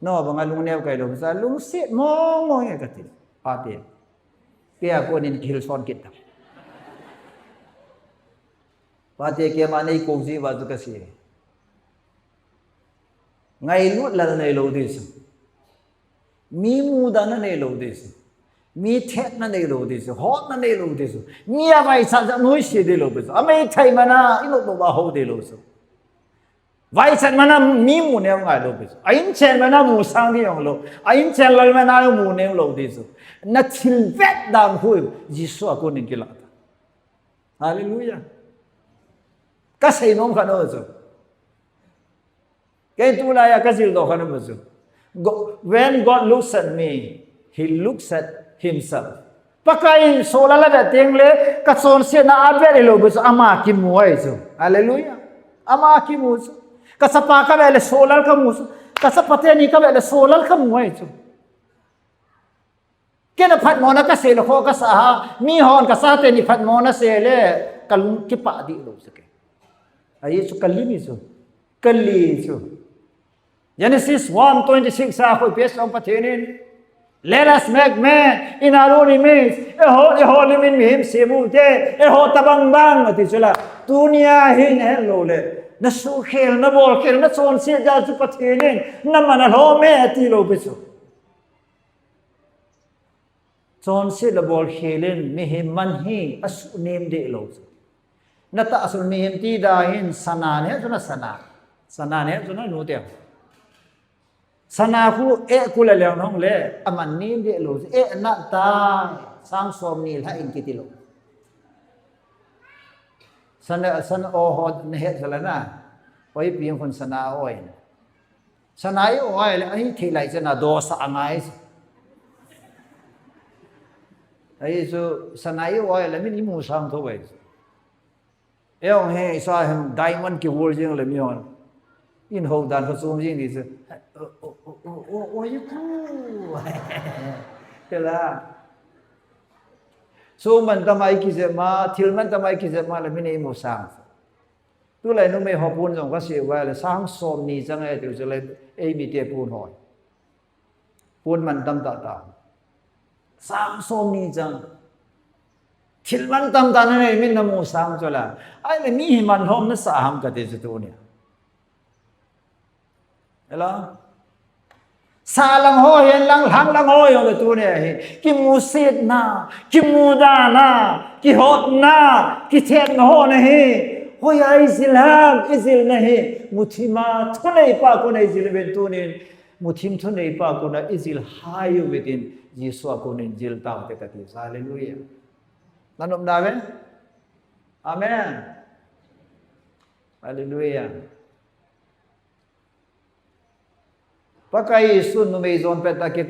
No, banga lungneo kai lo, sa lungset mong mong e ka ti. Pate. Kei a ko nin kihil son kit ta. Pate keima nei ko ji va chu ka sei. Ngailut lal nei lo di chu. Mi mudan na nei lo di chu. Mi thet na nei lo di chu. Hot na nei lo di chu. Mi a vai sa ja noi si di lo di chu. A mei thai mana i lo lo ba ho di lo chu. Vai chat mana mi mu neo ngai lo di chu. A in chen mana mu sang di yong lo. A in chen lal mana mu neo lo di chu. Na thil vet dan hui Jesu a ko nin kila ta. Hallelujah. Ka seinom khat chu. Kei tulai a ka jildoh khat chu. Go-, when God looks at me, he looks at himself. Pakaiyin sohlal avet teng le, ka chonsetna avet hilou bou chu, ama kimu ahi chu. Hallelujah. Ama kimu chu. Ka chapa ka vet le sohlal ka mu chu. Ka chapa teni ka vet le sohlal ka mu ahi chu. Kei na phatmona ka sei le kho ka sa a, mihon ka chate ni phatmona sei le, ka lung kipah dih lou chu kei. Ahi chu ka lim hi chu. Ka li chu. Genesis one twenty-six a koi page song Pathen in, "Let us make man in our own image." Eiho, eiho limin mihem sem u hite, eiho tabang bang ati chu la. Tunia hi na het lou le, na suhkhel, na bolkhel, na chonset jal chu Pathen in, na man alhom e ati lou bou chu. Chonset le bolkhel in mihem man hi asuhnem deh lou chu. Na tahsan mihem ti da hin sana ne chu na sana. Sana ne chu na nu te. Sana khu eh kul a leng nong le aman nem deh lou chu. Eh na ta sang som ni lha in kiti lou. Sana, sana o ho na het jala na. Oi pi khun sana oi. Sana i o a ahile, ahi thei lai chana dosa angai. Ahi chu, sana i o a ahile, min imu sang tho ai. Eong he, isa hem diamond kihol jing le mihon. In ho dan kho chom jing di chu. O, o, o, o, o, o, i ku. Tela. So man tamai kijep ma, thil man tamai kijep ma le min imu sang. Tulai numei ho pon jong ka sei uva le sang som ni chang e tiu chu le ei mite pon ho. Pon man tam tah tah. Sang som ni chang. Thil man tam tah na nei min na mu sang chu la. Ahile mi hi man lhom na sa ham kati chu tunia. Hello? Sa lang ho, hen lang, lhang lang ho, jong le tunia hi. Kimusetna, kimudana, kihotna, kithenna ho na hi. Hoiya i jil ham, i jilna hi. Muthim a, thuneipa kona i jil uvin tunin. Muthim thuneipa kona i jil hai uve tin. Jesu a konin jil tau te kati. Hallelujah. Na nop nave? Amen. Hallelujah. Pakai Jesu numei jon pet a ki,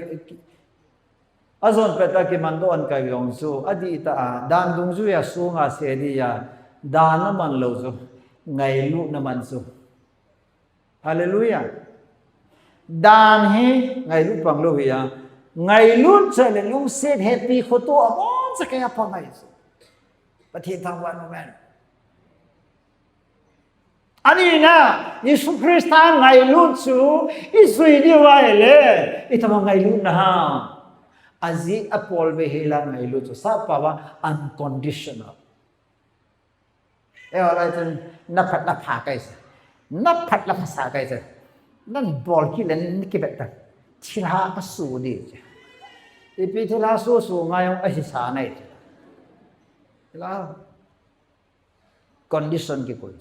ajon pet a kimandoh an kai jong chu, adih tah a, dan dungjuia sunga se dia, dan aman lou chu, ngailutna man chu. Hallelujah. Dan hi ngailut pang lou hi a, ngailut chu le lungset happy khoto abon cha kei a pangai chu. Pathen thangvah in amen. Ani na, Jesu Christa ngailut chu, i jui diu ahile, itobang ngailutna ham. Ajeh a pol ve hela ngailut chu, sap pao a unconditional. Eiho lai chun, na phat na pha kai sa. Na phat na pha sa kai sa. Nan bol kit le na kibet ta. Thilha ka su di. Ipi thilha su su ngai jong ahi sa nai. Thilha. Condition kikoi.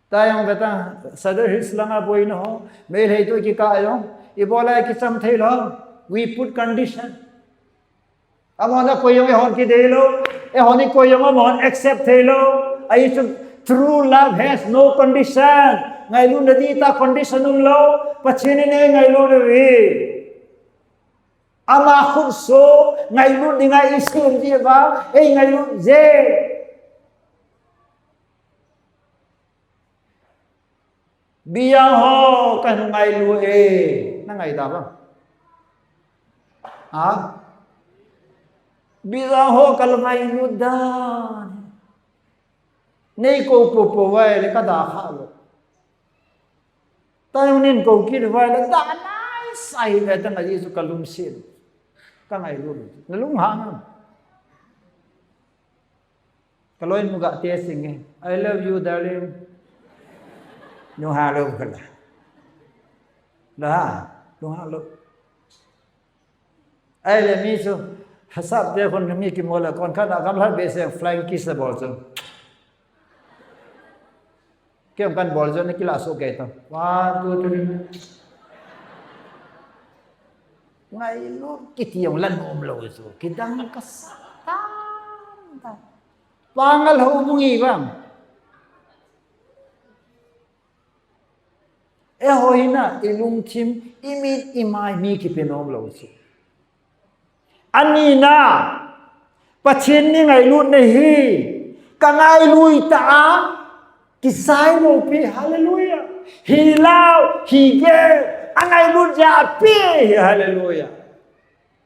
Tah jong beta, Sadar Hills langa boina ho, Meitei toh kikah jong, ibola kicham thei lou, we put condition. Amahon akoi jong eihon kidei lou, eihon ikoi jong amahon accept thei lou. Ahi chu true love has no condition. Ngailutna dihtah condition um lou, Pathen in eingailut uve. Ama khut so, ngailut dinga eisem jeh uva, eingailut jeh. Bia ho ka ngailut e, na ngai da ba? Ha? Bia ho ka ngailut da. Nei kou popo uva le ka da kha lou. Tah jong nei kou kit uva le da nai sai le tang ahi chu ka lungset. Ka ngailut. Na lunghang am? Ka loinu ga te sing e. I love you, darling. Lunghang lou ka la. La, lunghang lou. Ahile mi chu, hasap te khun mi kimu le, kon khat a gamlhat behseh flying kiss abol chu. Kei jong kan bol chu, na kila soh kei ta. One, two, three. Ngailut kiti jong la nom lou chu. Kidang ka sa tan tan. Pangal ho bungi bang. Eiho hina, ilungthim, imit, imai, mi kipe nom lou chu. Anina, Pathen ni ngailutna hi, ka ngailui ta a, kisai lou pi, hallelujah. Hi lau, hi ge, a ngailut ja pi, hallelujah.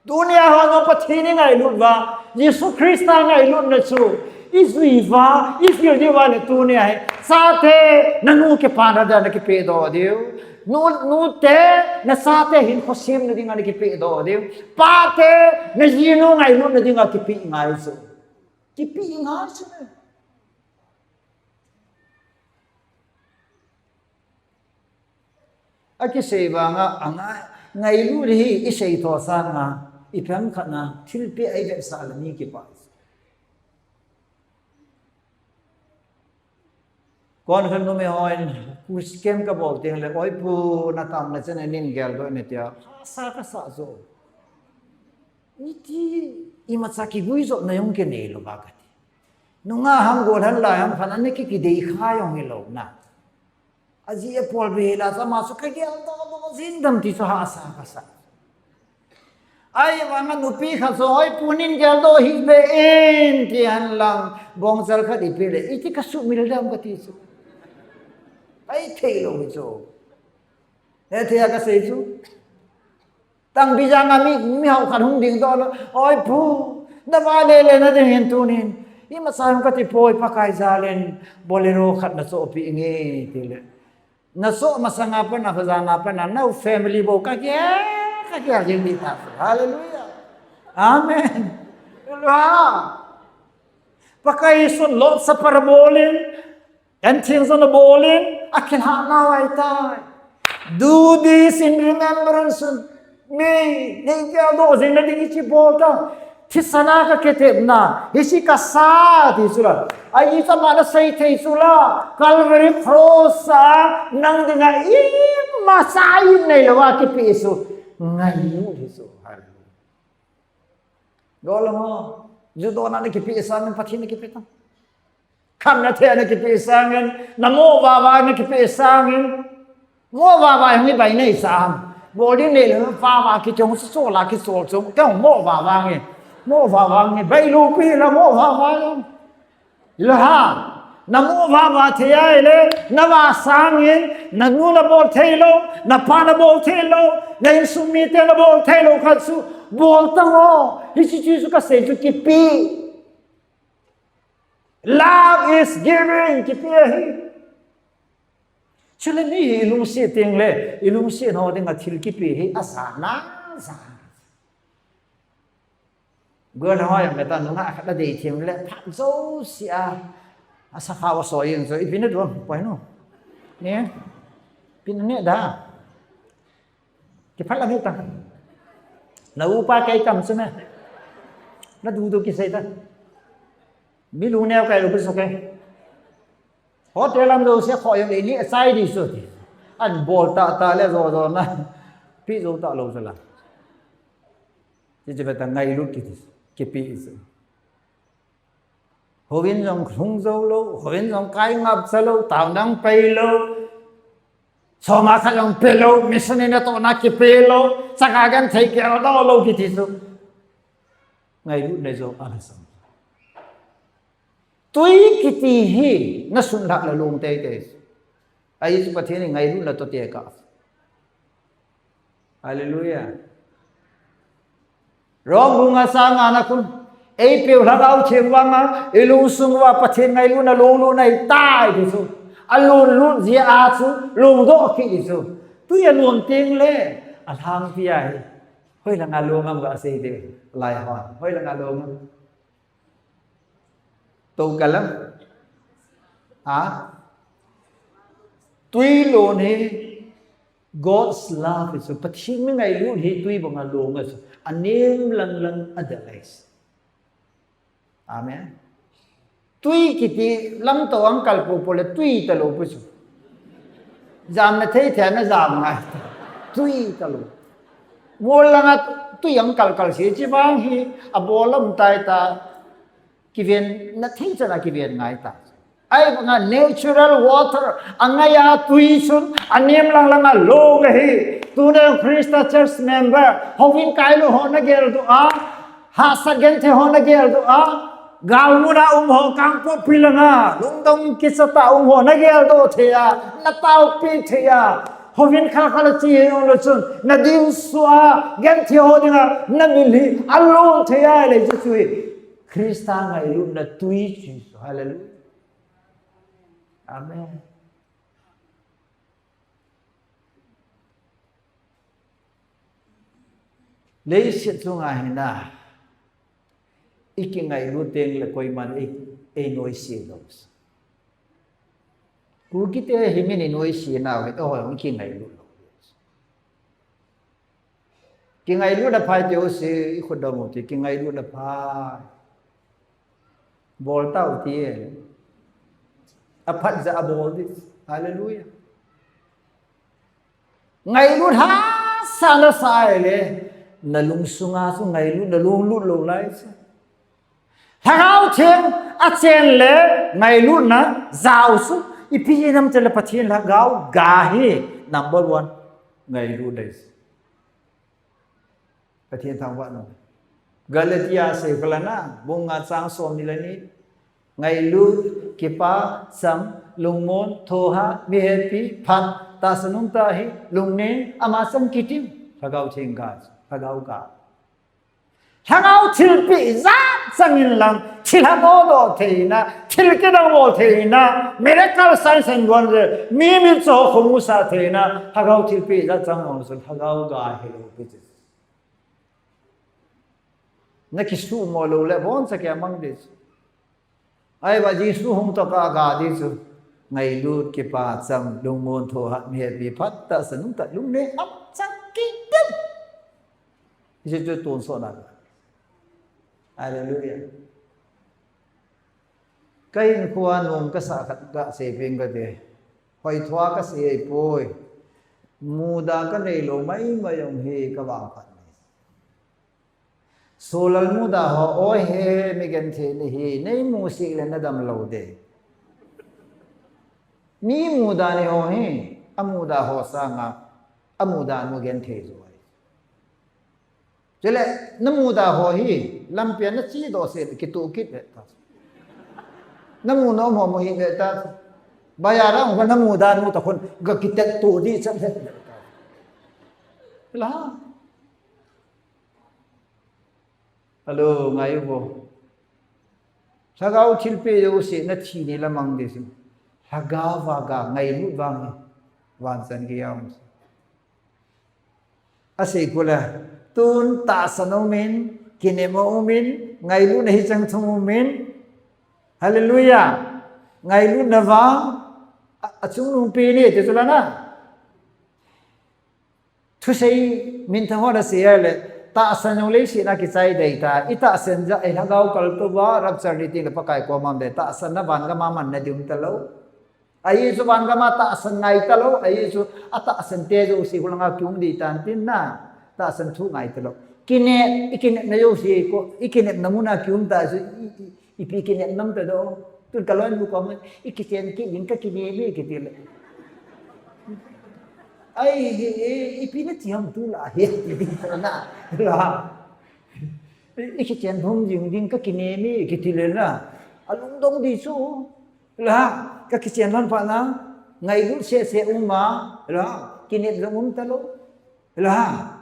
Tunia hon Pathen ni ngailut va, Jesu Christa ngailutna chu, i jui va, i feel diu va le tunia hi, chate, na nu kipana dia na kipe doh diu. Nu, nute, na chate hin khosem na dinga na kipe doh diu. Pate, na jinu ngailutna dinga kipe ngai chu. Kipe ngai chu ne. A kisei vanga, a ngai, ngailut hi i sei tho sanga, i phem khatna, thilpeh a i vetsah le mi kipa. Kon khan numei hon, kuskem ka bol teng le, oi pu, na tam na chen a nin gel doh ne tia, hasa ka sa jo. Iti, imacha kigui jo na jong kinei lou ba kati. Nunga ham gol han lai ham khan, ani ki kidei kha jong hilou na. Aji apol be la sa ma su ka gel doh doh jing dam ti chu hasa ka sa. Ahivanga nupi khat chu, oi pu nin gel doh hih be in, ti hen lang, bongchal khat i pe le, iti ka sumil dam kati chu. Pai thei lou chu. He thei a ka sei chu. Tangbi jang a mi, mi hao khat hung ding doh lou, oi pu, na va le le na ding hin tunin. Imacha hung kati poi Pakai jal in, Bolero khat na chohpeh inge, ti le. Na choh masanga pat a, khajan a pat a, na family bou ka gel, ka gel jing ding ta. Hallelujah. Amen. Hallelujah. Pakai Jesun Lord's Supper bol in, an theng jong abol in, akilhah nau ahitai. Do this in remembrance of me. Nei gel doh jing na ding hiche bol ta. Thisan a ka kitepna, hiche ka sa ti chu la. Ahi chu ama na sei thei chu la. Calvary Cross a nang dinga imacha in nei lou a kipeh chu. Ngailut hi chu. Hallelujah. Gol ho. Ju dohna na kipeh sangin Pathen na kipeh ta. Khamna thei na kipeh sangin, na mo vava na kipeh sangin. Mo vava hi bai nei sam. Bol ding nei le vava kichong su la kichol chong. Ka mo vava nge. Mo vava nge. Bai lou pi la mo vava jong. Lo ha. Na mo vava thei a le, na va sangin, na nu na bol thei lou, na pa na bol thei lou, na insung mite na bol thei lou khat chu, bol ta ho. Hiche chu ka sei chu kipeh. Love is giving, kipeh hi. Chule mi hi ilungset teng le, ilungset ho dinga thil kipeh hi, ajana, ajana. Gol ho jong meta nunga khat a dei thim le, phat jouse a, asa kha va so jeng chu, ipi na duang, poi nu. Ne? Ipi na ne da. Kiphat la mi ta. Na upa kei kam chu me. Na du du kisei ta. Mi lu neo kai lu kiso kai. Hotel lam jouse kho jong le ni achai di chu ti. An bol ta ta le jo jo na. Pi jo ta lou chu la. Ti chu beta ngailut kiti. Kipeh chu. Houin jong lhung jou lou, houin jong kai ngap cha lou, taona jong pai lou. Soma khat jong pe lou, mission in natohna kipe lou, chaka genthei kei lou, lou kiti chu. Ngailutna jong ana sang. Tui kiti hi, na sun lhah le long teitei. Ahi chu Pathen in ngailutna toh tekah. Hallelujah. Rom bung nga chang nga na khun. Eipeu Lhagao Theng vanga, ilungsung uva Pathen ngailutna longlutna ahitai ti chu. Alunglut jeh a chu, lungdoh kit ti chu. Tui alon teng le, alhang pi ahi. Hoilanga long am gasei ding, lai hon. Hoilanga long am. Tou kalam. Ha? Tui lon hi God's love is, Pathen mi ngailut hi tui banga long ahi chu. Anem lang lang adel ahi chu. Amen. Tui kiti lamtou ang kal popo le tui talou pu chu. Jamna thei thei na jam ngai. Tui talou. Bol langa tui ang kal kal se chi vang hi abol lam tai ta. Kiven, na thei chan a kiven ngai ta. Ahivanga natural water, angaiya tui chun, anem lang langa long ahi. Tuna Christa church member, houin kailut ho nagel doh a, hahsat genthei ho nagel doh a, galmuna um ho, Kangpokpi langa, lungdong kichat a um ho nagel doh thei a, nataopi thei a, houin kha kha la chi hei ong lo chun, nadin sua, genthei ho dinga, namil hi, along thei a, le chu chu hi. Christa ngailutna tui chu. Hallelujah. Amen. Leiset chunga hina, i kingailut teng le koiman ei, ei noise lou. Kukite hi min i noise nau hi, oh, i kingailut lou. Kingailutna phai ti u si, i khut dong u ti, kingailutna phai. Bol tau ti e. Aphat ja abol di. Hallelujah. Ngailut hahsa nasa le, na lungsunga chu ngailut, na lunglut lou lai chu. Lhagao Theng achen le ngailutna jao chu, ipi inam chele Pathen Lhagao ga hi, number one, ngailut dei. Pathen thangvah in um. Galatia seikhol a na, bung nga chang som ni le ni. Ngailut, kipa, cham, lungmon, thohhat, mihepi, phat, tahsan umtah hih, lungnem, ama chang kitim, Lhagao Theng ga, Lhagao ga. Lhagao thilpeh jat chang in lang, thilha doh doh theina, thil kidang bol theina, miracle, signs and wonder, mi mitcho ho khomu sa theina, Lhagao thilpeh jat chang in lang, Lhagao ga hilou pi chu. Na kisuhmo lou le, boncha kimang di chu. Ahivang Jesu hung toh kah a ga di chu. Ngailut, kipa, cham, lungmon, thohhat, mihepi, phat, tahsan umtah, lungnem, ama chang kitim. Hiche chu tonsot na. Hallelujah. Ka hinkhoa nom kasah khat kasei peng kate. Hoithua kasei ahipoi. Muda kanei lou maimai jong hi kavangphat ni. Solal muda ho, oi he, mi genthei nahi, nei musit le nadam lou de. Mi muda ni ho hi, amuda ho sanga, amuda nu genthei jo ahi. Chule, namuda ho hi, lampi a nache doh seh, kitoh kit ve ta. Namu nom ho mu hih ve ta. Bazar a hung namuda nu toh khun, ga kitet to di chan ve ta. La. Hello, ngai uvo. Lhagao thilpeh jouse nathi ni lamang di chu. Lhagao va ga ngailut vang hi. Vanchan gei a um. Asei kule. Tun tahsan aumin, kinep aumin, ngailutna hicheng thum aumin. Hallelujah. Ngailutna vang, a, achungnungpi ni, ti chu la na. Thusei minthang ho nasei le, tahsan jong leiset a kichai dei ta, i tahsan jeh a i lhagao kaltou va, rapture ni teng le Pakai koma um dei, tahsan na van gam a manna di um talou. Ajeh chu van gam a tahsan ngai talou, ajeh chu atahsan te jouse hulanga kium dei tan tin na, tahsan thu ngai talou. Kinep, i kinepna jouse ko, i kinepna mun a kium ta chu, i, i, Ipi kinep nom ta do. Tun ka loinu koma, i kichen kit ding ka kinem e kiti le. Ai, he, he, ipi nati ham tu la, he, kiti na. La. I kichen hom jing ding ka kinem e kiti le na. Alungdong di chu. La. Ka kichen lhon phat na. Ngailut seh seh um a. La. Kinep jong um talou. La.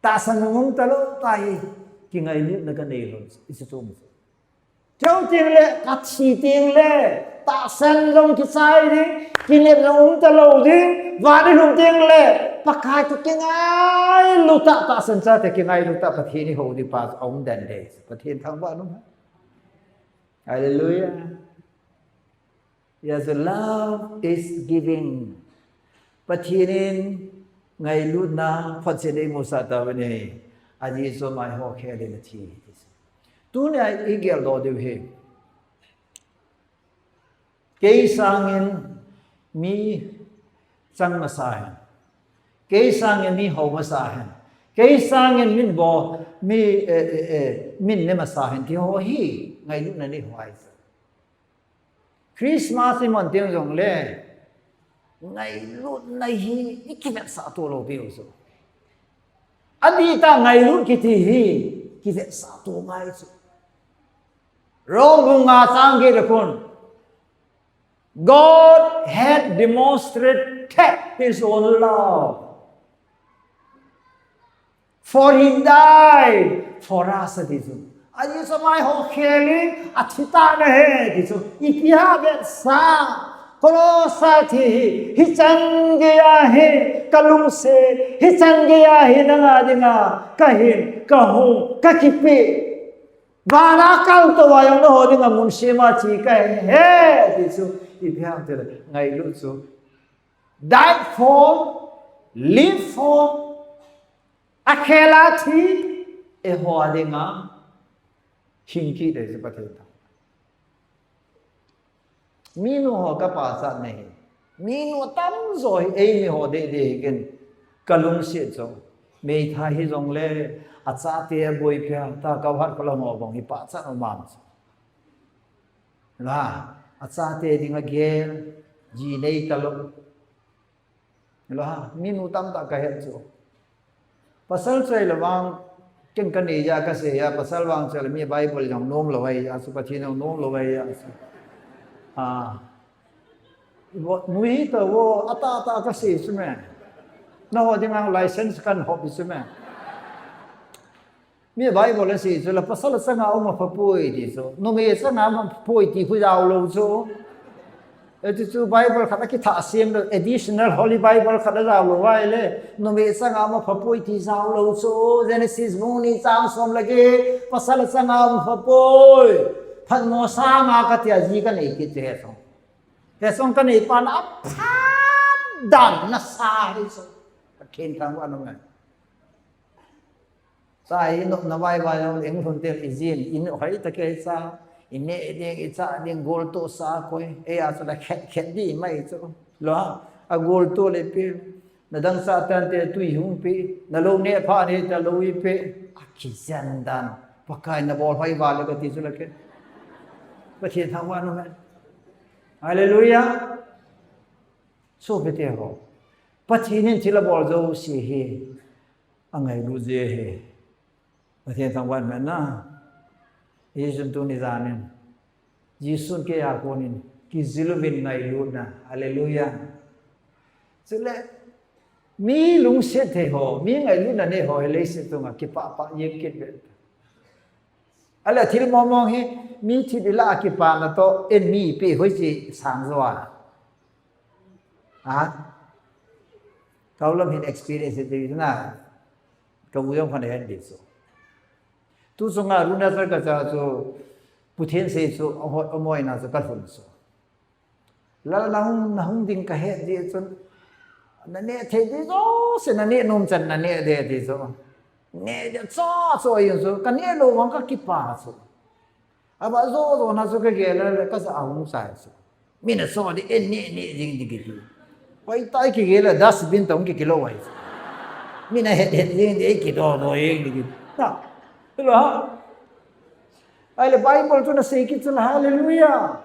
Tahsan jong um talou, tai, kingailutna kanei lou, i chu chu um. Chuteng le, kathi teng le, tahsan jong kichai ding, kinep jong um talou ding, van i lhun teng le, Pakai toh kingailut a, tahsan chate kingailut a, Pathen i hou ding pa, aum den dei, Pathen thangvah in um. Hallelujah. Yes, love is giving. Pathen in ngailutna photchetna eimusah tauvin ahi. Ajeh chu ama eiho khel in athi. Tunia i geldoh diu hi. Kei sangin mi chang masa hen. Kei sangin mi hou masa hen. Kei sangin min bol, mi, eh, eh, eh, min ne masa hen ti ho hi. ngailutna nei ho ahi. Christmas iman teng jongle, ngailutna hi i kivetsah to lou peh u chu. Adih tah ngailut kiti hi kivetsah to ngai chu. Rom bung nga chang get a kon, God had demonstrated his own love, for he died for us, ati chu. Ajeh chu ama eiho khel in athi tan ahi ti chu. Ipi ham vetsah. Cross a thi hi, hichan geiya hi kalungset, hichan geiya hi nanga dinga kahin, kahung, kakipeh. Vana kal tou a jong nangho dinga mun sem a che kahi, ti chu. Ipi ham itile, ngailut chu. Died for, live for, akhel a thi, eiho dinga hing kit ahi chu Pathen thangvah. Minu ho kapachatna hi, minu tamjo hi eimi ho dehdeh hi ken kalungset chu. Meithai hijongle, achate aboipi a, ta kahat kalam ho bang hi pachat aum chu. La, achate dinga gel, ji nei talou. Lo ha, minu tamtah kahet chu. Pasal chu ahile vang, ken kanei jeh a kasei a, pasal vang chu ahile mi Bible jong nom lou ahi a chu, Pathen jong nom lou ahi a chu. Ah. Vo, nui tah vo, atah tah kasei chu me. Nangho dinga license kahin hop chu me. Mi Bible asei chu la pasal changa um aphapoi ti chu. Numei changa um aphapoi ti khu jao lou chu. Eti chu Bible khat akithah sem lou, additional Holy Bible khat ajao lou ahile, numei changa um aphapoi ti jao lou chu. Genesis bung ni chang som le get, pasal changa um aphapoi. Phatmo sanga kati a ji kanei kit chu he song. He song kanei pa na aphat dan nasa hi chu. Pathen thangvah in um e. Sa i nopna vaivai jong leng lhun tel i jin, i nop hoi tah kei sa, i neh ding, i chah ding, gol toh sa koi, ei a chu la khet khet di mai chu. Lo, agol toh le pe, na dang sa tan te tui hung pe, na lou neh pha ne ta lou i pe, akijen dan, Pakai na bol hoi val le kati chu la ke. Pathen thangvah in um e. Hallelujah. Sopite ho. Pathen in thil abol jouse hi angailut jeh ahi. Pathen thangvah in um e. Hijeh chun tuni jan in Jesun keiya konin kijil uvin ngailutna. Hallelujah. Chule mi lungset thei ho, mi ngailutna nei ho hi leiset chunga kipah pah jeng kit ve. Ahile thil mong mong hi mi thil ilah a kipana toh, en mi ipi hoiche sang jo a. Ha? Ka u lam hin experience ti na. Ka u jong phan hen di chu. Tu chunga Arunachal kacha chu, Pu Thensei chu, amo, amo in a chu kalhun chu. Lal, nahung, nahung ding kahet jeh chun, naneh thei di jouse, naneh nom chan naneh de ti chu. Neh de cha chu ahi chu, kaneh lou vang kakipah chu. Ava jo jo na chu kagel le kaja ahung chai chu. Min aso di, en neh neh jing di kiti. Hoitah a kigel le dustbin toh kikilou ahi chu. Min ahet het jing di, ei kido do jing di kiti. Na. Lo ha. Ahile Bible chu nasei kit chu la, hallelujah.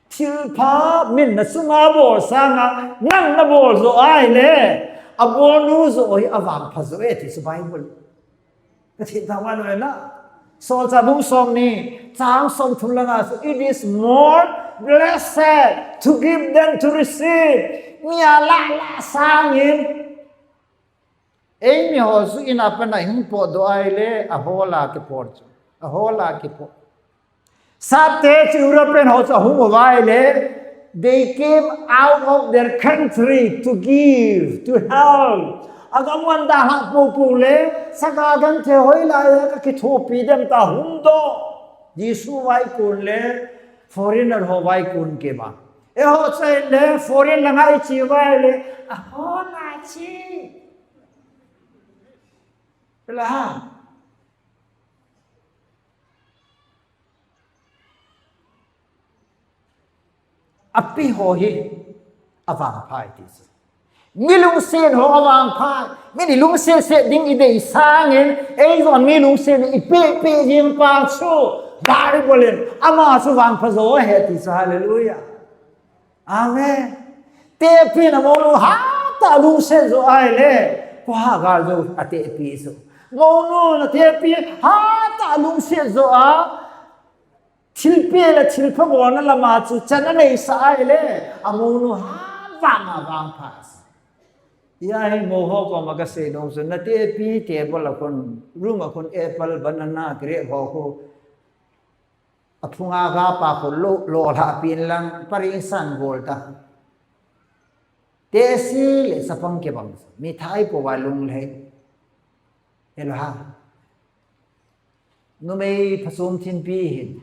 Thilpha min nachunga bol sanga nang nabol jo ahile, abolnu jo hi avangpha jo e ti chu Bible. Pathen thangvah in um e. Solchah bung som ni, chang som thum langa chu, it is more blessed to give than to receive. Mi alah lah sangin, eimi ho chu in a pat a hung potdoh ahile, ahol a kipot chu. Ahol a kipot. Sapte chu European ho chu ahung uva ahile, they came out of their country to give, to help. Agam u adalhah poupou le, saga gangthei hoilai a kakithopi dem tia hung doh. Jesu vaikon le, foreigner ho vaikon kibang. Eiho chu ahile, foreign langa iche uva ahile, ahol a che. Pela ha. Api ho hi avangpha e ti chu. Mi lungset ho avangpha. Mi lungset set ding idei sangin, eijong mi lungset i peh peh jing pa chu. Gari bolin, ama chu vangpha jo ahi ti chu, hallelujah. Amen. Tepi na mounu hatah a lungset jo ahile, koiha gal jo atepi chu. Mounu na tepi hatah a lungset jo a, thilpeh le thilpha bolna lama chu chan aneisah ahile, amounu ha vang a vangpha sa. Hia hi mou ho koma kasei nom chu, na tepi table a khun, room a khun apple, banana, grape ho khu, aphunga gapa khu lo, lo lha pin lang, paring san gol ta. Tesi le chapang kibang, mithai pouva lunglhai. Helo ha. Numei phachom thimpi hin,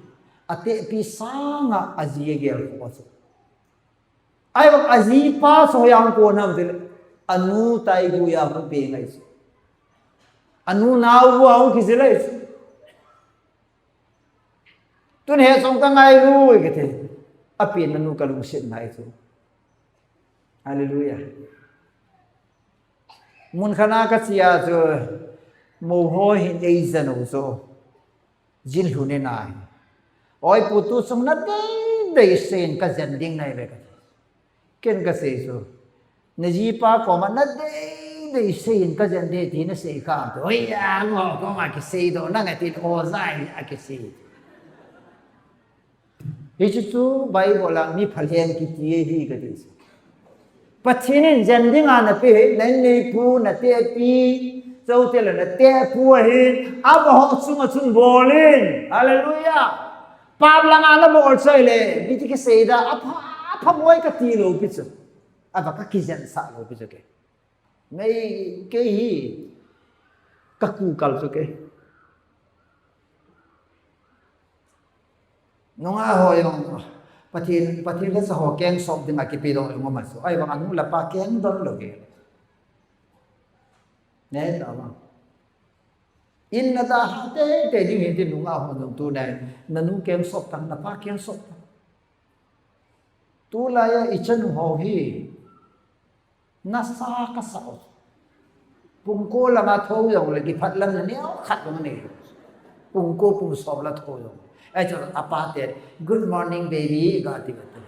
atepi sanga aji agel kho chu. Ahivang ajipa chu hoiya hung kon ham tile, anu taigui a hung pe ngai chu. Anu naobu a hung kijil ahi chu. Tun he chong ka ngailu kati. Apen anu kalungset ngai chu. Hallelujah. Mun khat a kache a chu, mou ho hin eijen u chu, jin lhun in ahi. Oi pu, tu chung nadei dei seiyin kajen ding nahi ve kati. Ken kasei chu, najipa koma nadei dei seiyin kajen ding ti nasei kha am ti. Oi, a, mou koma kisei doh nange tin, o jai akisei. Hiche chu Bible a mi phalhen kiti ahi kati chu. Pathen in jen dinga napeh, na inneipu, na tepi, chutile na tepu ahin, amaho chunga chun bol in. Hallelujah. Pap langa nabol chu ahile, mite kisei da, apha, apha boi kati lou pi chu. Ava kakijensah lou pi chu kei. Mei kei hi, kakukal chu kei. Nungah ho jong, Pathen, Pathen lhacha ho keng sop dinga kipe doh jong um a chu. Ahivang anu le apa keng don lou ve. Ne, ta vang. In nada ha teitei ding hin tin nungah ho jong tu ne, nanu keng sop tan, napa keng sop tan. Tulai a ichanu ho hi, nasa kasa u. Pung ko langa thou jongle kiphat lam na neo khat jong anei lou. Pung ko pung som la thou jong. Ahi chu apa te, "Good morning, baby," kati kati.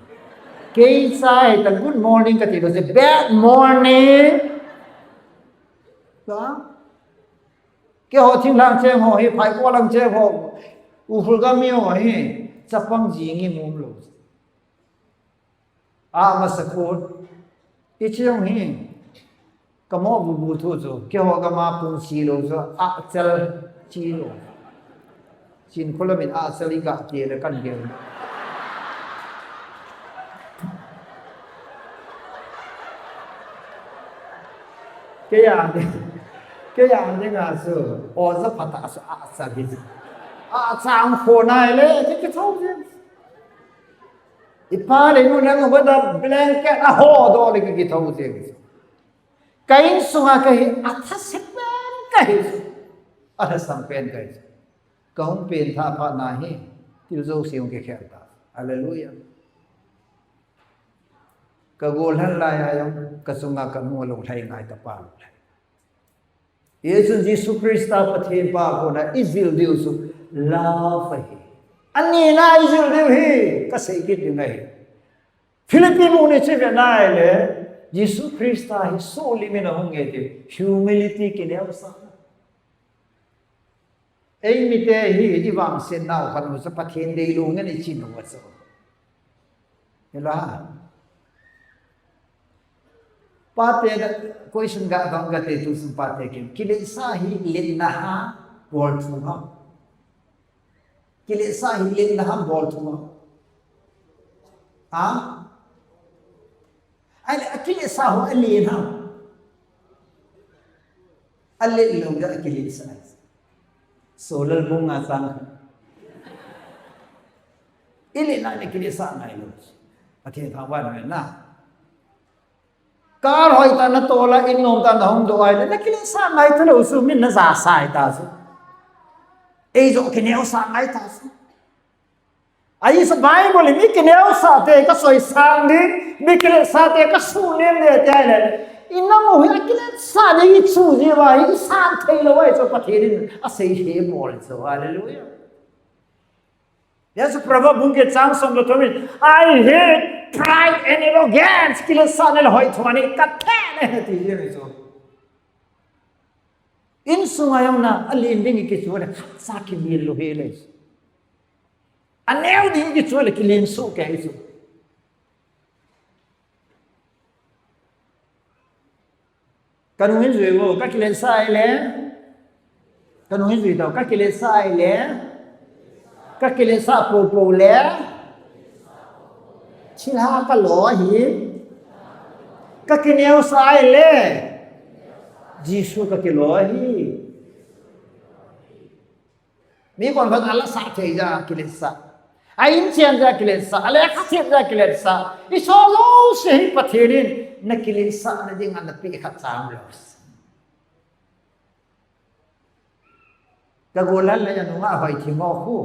Kei cha hita, "Good morning," kati lou chu, "Bad morning." Ka? Keiho thinglhang cheng ho hi, phai ko lang cheng ho, Ukhrul gam mi ho hi, chapang jing imum lou. Amasa khu, hiche jong hi, kamo bubu thu chu, keiho gam a pung chi lou chu, achal chi lou. Chin kholam in achal iga ti le kan gel. Kei a ding, kei a dinga chu, oja phatah chu achal hi chu. Achang kho nai le, kei kithou jeng. Ipa le nu nang uva da blanket a ho doh le kei kithou jeng. Ka insunga kahi, athase pen kahi. Athasang pen kahi. Kahung pengthah phat na hi, thil jouse hung kikhel ta. Hallelujah. Ka gollhang lai a jong, ka chunga ka nu alunglhai ngai, ka pa alunglhai. Hichun Jesu Christa Pathen pa kona ijil diu chu love ahi. Ani na ijil diu hi, kasei kit ding ahi. Philippi bung ni chu ivet na ahile, Jesu Christa hi suhlim in ahung e ti, humility, kineosah. Eimite hi, ivangset nau khat u chu Pathen deilou ngen ichi nau chu. Hela. Pate ga, question ga dong gate tu sum pate kin. Kiletsah hi letna ham, bolthum ham? Kiletsah hi letna ham, bolthum ham? Ha? Ahile, akiletsah ho alen ham? Alen lou ga akiletsah. Solal bung nga chang. Ilet na le kiletsah ngai lou. Pathen thangvah in na. Car hoitah a natol a, in nomtah a nahung doh ahile, nakiletsah ngai talou chu, min najasah ta chu. Eijoh kineosah ngai ta chu. Ahi chu Bible in mi kineosah te kasoi sang ding, mi kiletsah te kasunem ding ati ahile, inam u hi akiletsah ding ichu jeh uva hi isan thei lou ahi chu Pathen in asei hi bol chu. Hallelujah. Hiche chu Proverb bung get chang som le thum in, "I hate pride and arrogance." Kiletsahna le hoithohna hi katheh e ati jeng ahi chu. Insunga jong na alen ding kichu le khatcha kimil lou hel e. Aneo ding kichu le kilen soh kei chu. Kanung hin jui vo, kakiletsah ahile. Kanung hin jui tao, kakiletsah ahile. Kakiletsah poupou le. Thilha kalo ahi. Kakineosah ahile. Jesu kakilo ahi. Mi kon khat a la sah thei jeh a kiletsah. A inchen jeh a kiletsah. A lekha them jeh a kiletsah. Hiche jouse hi Pathen in nakiletsahna dinga napeh khat cha umlou. Ka gollhang le nungah hoi thim ho khu.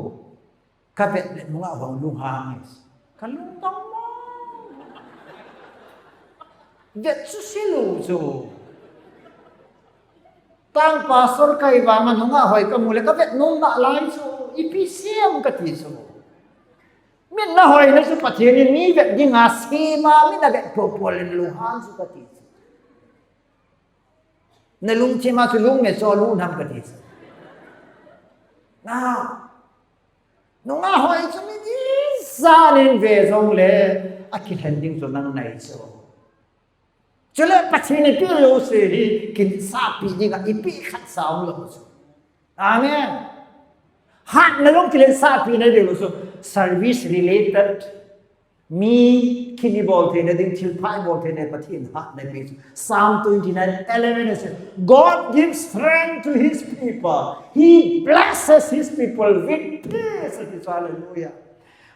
Kavet le nungah hoi lunghang e. Kalungdong mo. Vet chu se lou chu. Tang pastor kahi vanga nungah hoi kamu le kavet nom nalai chu. Ipi sem kati chu. Min na hoina chu Pathen in mi vet dinga sem a, min na vet poupou le lunghang chu kati chu. Na lungthim a chu lungme cho lu nam kati chu. Na. Nungah hoi chu mi ijat in ve jongle, akilhen ding chu nang nahi chu. Chule Pathen in eipeh jouse hi, kiletsahpi dinga eipeh khat cha umlou chu. Amen. Hatna jong kiletsahpi na ding chu, service related. Mi khin ibol theina ding, thilpha ibol theina Pathen in hatna eipeh chu. Psalm twenty-nine eleven says, "God gives strength to his people. He blesses his people with peace." Hallelujah.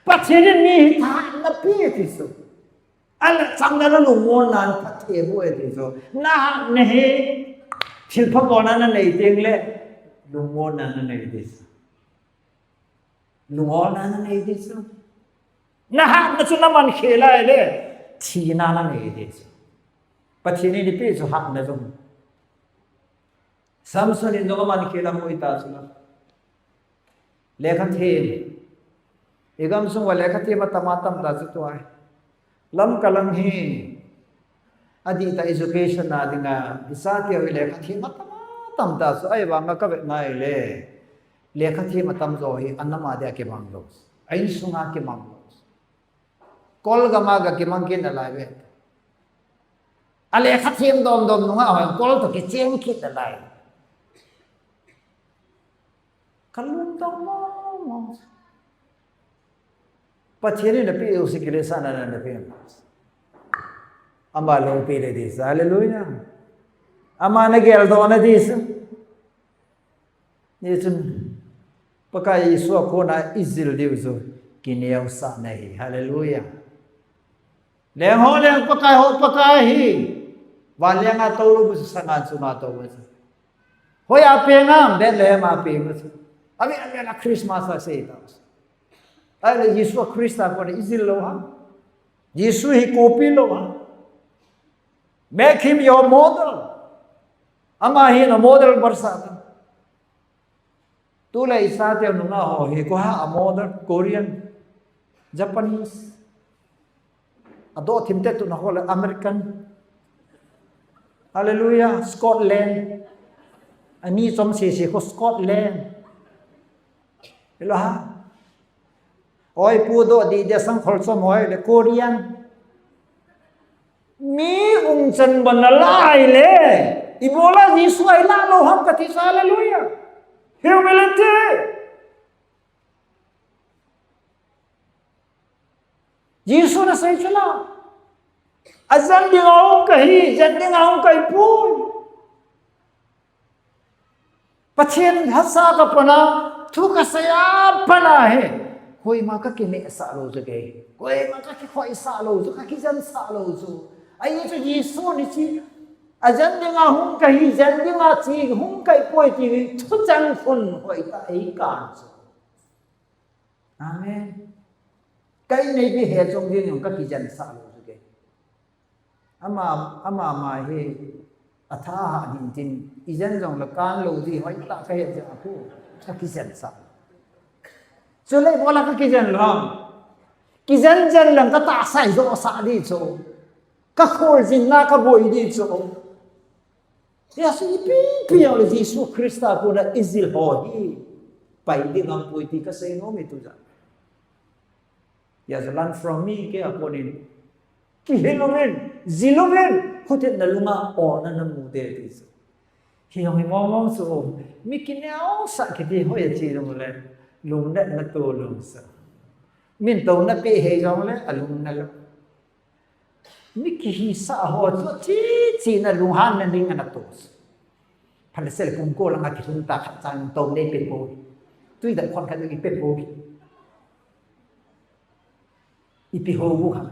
Pathen in mi hi thahatna eipeh ti chu. Ahinla chang na lungmonna phatthei bou e ti chu. Na hatna hi thilpha bolna nanei teng le lungmonna nanei ti chu. Lungmonna nanei ti chu. Na hatna chu naman khel ahile thina nanei ti chu. Pathen in eipeh chu hatna jong. Samson in jong aman khel a mu hita chu la. Lekha them. Igam sung uva lekha them atam atam ta chu tua. Lamka lang hi. Adih ta education na dinga. Ichateu hi lekha them atam atam ta chu ahivanga kavet ngai le. Lekha them atam jo hi anam a dia kimang lou. A insunga kimang lou. Kol gam a ga kimang kit nalai ve. A lekha them dom dom nungah hoi kol toh kicheng kit nalai. Kalungdong mo mo. Pathen in napeh jouse kiletsahna nanei peh. Ama lungpi le ti chu. Hallelujah. Ama nageldoh na ti chu. Hichun, Pakai Jesu a kona ijil diu chu kineosahna ahi. Hallelujah. Leng ho leng, Pakai ho Pakai ahi. Vanleng a tou lou bu chu, sanga chunga tou bu chu. Hoiya peng ham, Bethlehem a peng bu chu. Avel avel a Christmas a sei tau chu. Ahile Jesu Christa kona ijil lou ham. Jesu hi copy lou ham. Make him your model. Ama hi na model barsah ta. Tulai ichateu nungah ho hi koiha a model, Korean, Japanese. Adoh thim te tuna ho le American. Hallelujah, Scotland. Ani chom sese ho Scotland. Hello ha. Oi, pu doh dih dih a sangkhol chom hoi le Korean. Mi umchan bana lai le. Ibola Jesu a ilah lou ham kati chu, hallelujah. Humility. Jesu nasei chu la. Ajen dinga hung kahi, jen dinga hung kahipoi. Pathen hahsa kapan a, thu kasei a pat a hi. Koima kakinehsah lou chu kei. Koima kakikhoisah lou chu, kakijensah lou chu. Ahi chu Jesu ni chu. Ajen dinga hung kahi, jen dinga chu hung kahipoi ti thucheng khun hoitah eikan chu. Amen. Ka inneipi he chong ding jong kakijensah lou chu kei. Ama, ama, ama hi atha ha ding tin, ijen jong le kan lou ding hoitah kahet jeh a khu kakijensah. Chule ibola kakijen lou ham? Kijen jen leng katahsa ijo sah di chu. Kakholjin na kaboi di chu. Hiche ipi pi jongle Jesu Christa kona ijil ho hi pai ding aum poi ti kasei nom e tujan. Hiche learn from me kei a konin. Kihil uvin, jil uvin, khutitna lunga olna namu te ti chu. Hijong hi mong mong chu, mi kineosah kiti hoi a chi jong le, lungnatna to lungsa. Min touna pe hei jong le, alungna lou. Mi kihisah ho chu, chi chi na lunghanna ding ana to. Phalsel pumko langa kilhung ta khat chan to nei pe po. Tui dam khon khat nei pe po. Ipi ho bu ha.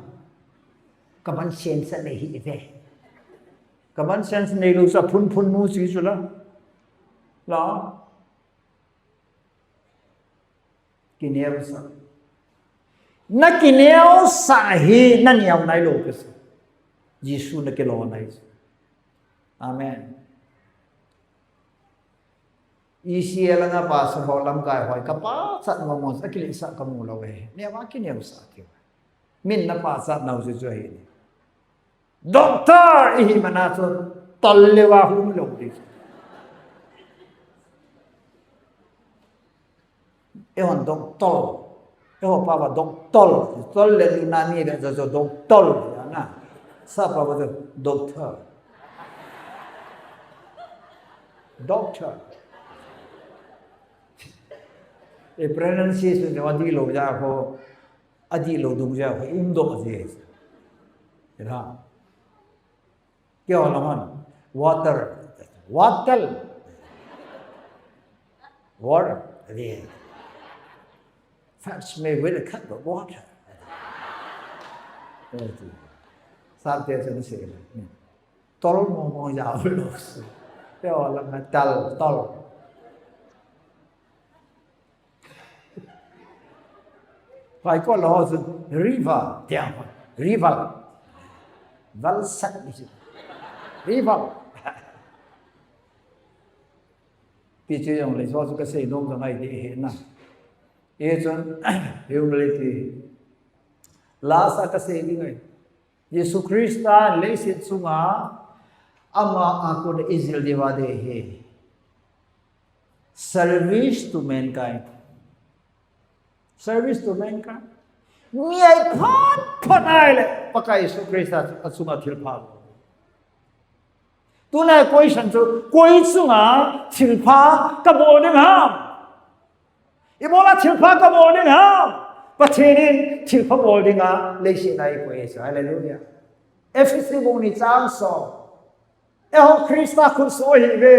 Common sense nei hi ve. Common sense neilou sa phun phun mu si chu la. La. Kineosah. Na kineosah hi na neo nailou kasa. Jesu na kilo nai. Amen. E C L nga pastor ho lamkai hoi, kapachat mong mong, akilehsah kamu lou e. Neo a kineosah tiu. Min na pachat nau chu chu ahi. Doctor ihi mana chu tol le va hum lou di. Eihon doctor. Eiho pa va doctor. Tol le lu na ni le jo jo doctor. Na. Sapa va doctor. Doctor. E pronunciation jo adih lou ja ho. Adih lou dung ja ho. Im do je. Ina. Kio lamon. Water. Water. Water. Ati. Fetch me with a cup of water. Ati. Sap te sen se. Tol mo mo ya lo. Kio lamon tal tol. Pai ko lo ho chu river, tiang ho, river. Valsat ni chu. River. Pi chu jong le so chu kasei nom jong ai de he na. E chun humility. Last a kasei ding ai. Jesu Christa leiset chunga ama a kon ijil diuva de he. Service to mankind. Service to mankind. Mi ai phat phat ai le Pakai Jesu Christa a chunga thilpha. Tuna question chu koi chunga thilpha kabol ding ham. Ibola thilpha kabol ding ham. Pathen in thilpha bol dinga leiset a eikoi chu. Hallelujah. Ephesi bung ni chang som. Eiho Christa khutsoh ihiuve.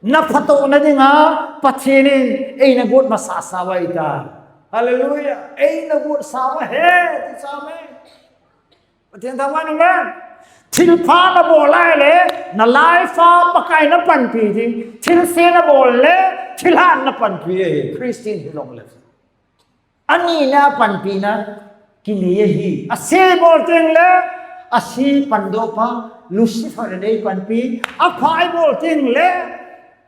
Na phatouva dinga Pathen in eina got masasa uva ahitai. Hallelujah. Eina got sa uva ahi, ti chu amen. Pathen thangvah in amen. Thilpha nabol le, na life a Pakai napanpi ding. Thilse nabol le, thilha napanpi e. Christian hilou le. Ani na panpina kinei ahi. Ase bol teng le, ase pandoh pa, Lucifer in eipanpi, apha ibol teng le,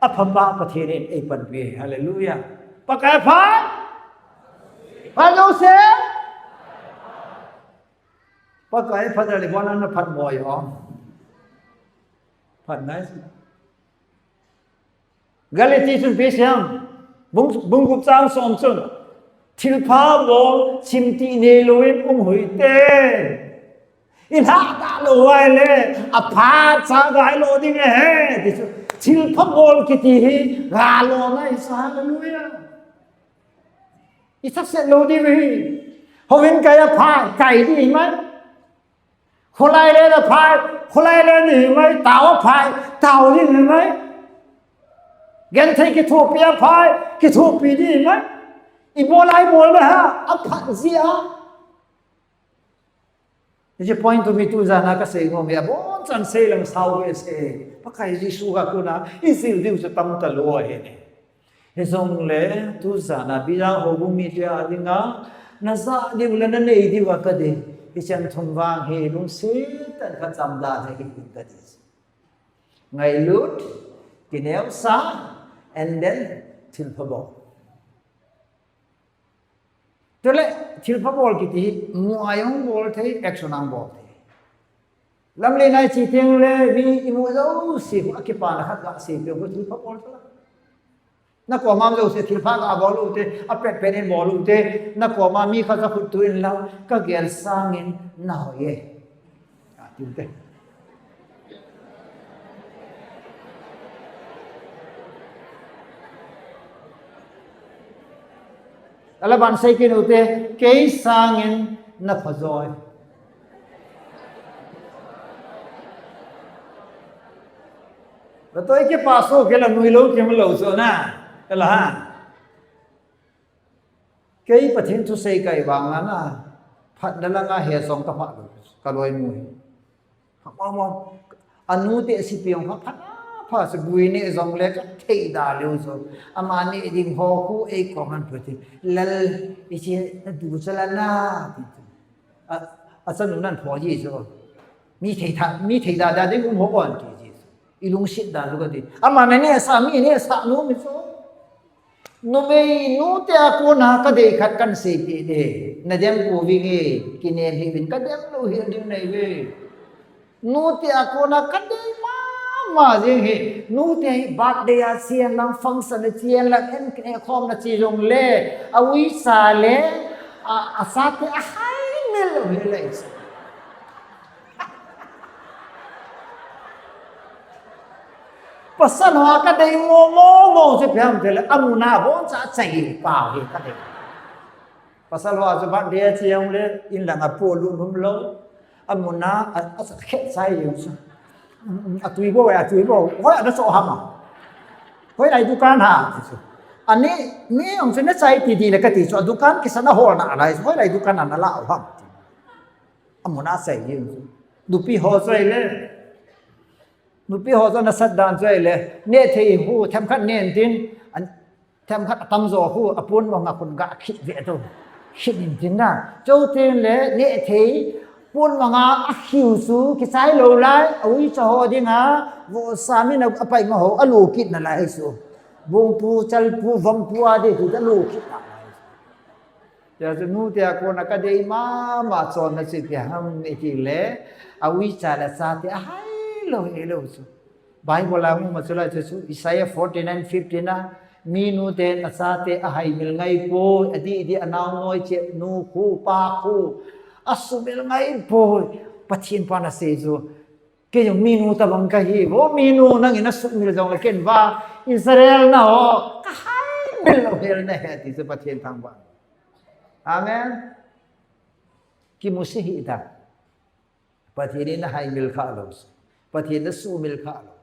apha pa Pathen in eipanpi. Hallelujah. Pakai apha. Pha jouse. Pakai apha le, bona na phat mo yo. Phat nice. Galati chun ipi asei ham, bung, bung gup chang som chun, thilpha bol chimti neilou in um hite. Ilha talou uva ahile, apha cha gai lo ding ahi, ti chu. Thilpha bol kiti hi, galona ahi chu, hallelujah. Ithasel lou ding ahi. Houin kai a phai, kai ding ahi mai. Kholai le a phai, kholai le ding ahi mai, tao a phai, tao ding ahi mai. Genthei kithopi a phai, kithopi ding ahi mai. Ibol a ibol le ha, aphat jia. Hiche point chu mi tujan a kasei nom e, abonchan sei leng sao ve se. Pakai Jesu a kona, ijil diu chu tam talou ahi. Hijongle, tujan a, Bial houbung mite a dinga, najah diu le nanei diu a kadei. Hichan thum vang hi lungset tah in kacham dan hi kadei. Ngailut, kineosah, and then thilpha bol. Chule, thilpha bol kiti hi, mu a jong bol thei, action a jong bol thei. Lamlen a i che teng le, mi imu jouse, akipana khat gasei peh, thilpha bol thei. Na koma um jouse, thilpha gabol u te, apet pet in bol u te, na koma mi khat ja khut tu in lang, kagel sangin nahoi e. Ati u te. Ala ban sei kit u te, kei sangin na phajoi. Natoi kei pa so kei la nui lou kei mu lou so na. Kala ha. Kei Pathen thusei kai vang na na. Phat na langa he song ka pha lou. Ka loi mu. Pha mo mo. Anu te si piong pha pha pha se bui ne jong le ka thei da leu so. Ama ne ding ho khu ei ko man pu ti. Lal i chi na du cha la na. A, a chanu nan pho ji so. Mi thei tha, mi thei da da ding um ho kon ti ji so. I lungset da lu ka ti. Ama ne ne sa mi ne sa nu mi so. Numei nu te a kona ka dei khat kan sei peh de. Na dem pu ving e, kinem hi vin ka dem lou hi ding nei ve. Nu te a kona ka dei mama jing hi. Nu te hi birthday a chen lang, function a chen lang, en kine khom na chi jong le. A ui sa le, a, a sa te a hai mil lou hi le. Pasal ho ka dei mo mo mo se phem te le, amun a bon cha chai pa hi ka dei. Pasal ho a chu birthday a che jong le, in lang a po lu num lou. Amun a, a, a sa khet chai jong chu. A tui bo, a tui bo. Hoi a na so ha ma. Hoi lai dukan ha. Ani, ni ong chu na chai ti di le ka ti chu, a dukan kisa na hol na lai. Hoi lai dukan na la ha. Amun a chai jong chu. Nupi ho chai le. Nupi ho chu na sat dan chu ahile, neh thei hu, themkhat nen tin, an, themkhat atam jo hu, apun mong a khun ga khit ve to. Khit in tin na. Chuteng le, neh thei, pun mong a akhiu chu, kichai lou lai, a ui cha ho ding a, vo sa min a, apai ma ho, alu kit na lai su. Bung pu, chal pu, vang pu a de tu, alu kit na lai. Tia chu nu te a kona ka dei mama chon na chu ipi ham i ti le, a ui cha le cha te a hai lou, hai lou chu. Bible a mu ma chu lai chu, chu Isaiah forty-nine fifteen a, mi nu te na cha te a hai mil ngai poi, a di di a nau noi che nu khu pa khu, a sumil ngai poi, Pathen pa na sei chu, kei jong mi nu tabang ka hi, vo mi nu nangin a sumil jong le ken va, Israel na ho, ka hai mil lou hel na he ti chu Pathen thangvah. Amen. Kimu se hih ta. Pathen in na hai mil kha lou. Pathen in na sumil kha lou.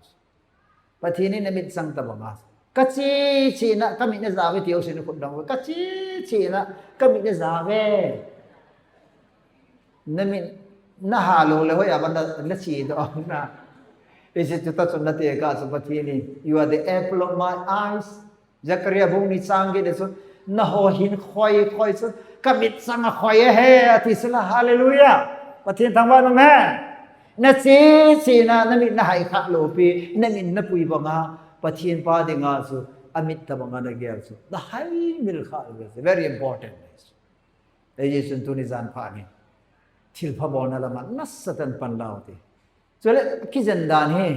Pathen in na mit chang tabang a. Ka chi chi na, ka mit na ja ve ti u sin khut dang ve. Ka chi chi na, ka mit na ja ve. Na mit na ha lou le hoi a ban na, na chi do na. Is it to touch on na te ka chu Pathen in, "You are the apple of my eyes." Zechariah bung ni chang get chu, na ho hin khoi khoi chu, ka mit chang a khoi a he, ati sila, hallelujah. Pathen thangvah in um hen. Na chi chi na, na mit na hai kha lou pi, na mit na pui bang a, Pathen pa ding a chu, a mit tabang a na gel chu. Na hai mil kha lou chu, very important. Ei, Jesu tuni jan pha ni. Thilpha bolna lama nasatah in pan lau te. Chule, kijen dan hi,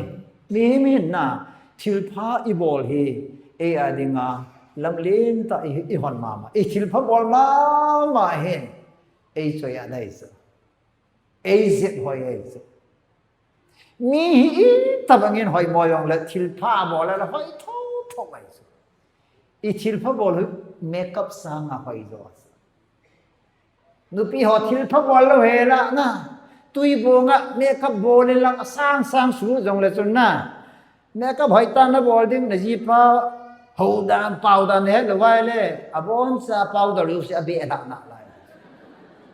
mihem hin na, thilpha i bol hi, ei a dinga, lamlen tah i, i hon mama. I thilpha bol mama hin, ei choi a dai sa. Ei jep hoi ei sa. Mi hi i tabang in hoi mo jong le, thilpha bol le hoi tho tho mai sa. I thilpha bol hi makeup sanga hoi jo sa. Nupi ho thilpha bol lou hela na. Tui bong a makeup bol in lang a sang sang su jong le chun na. Makeup hoi ta na bol ding na jipa ho dan pau dan he lou vai le. A bon sa pau da riu se a be na na lai.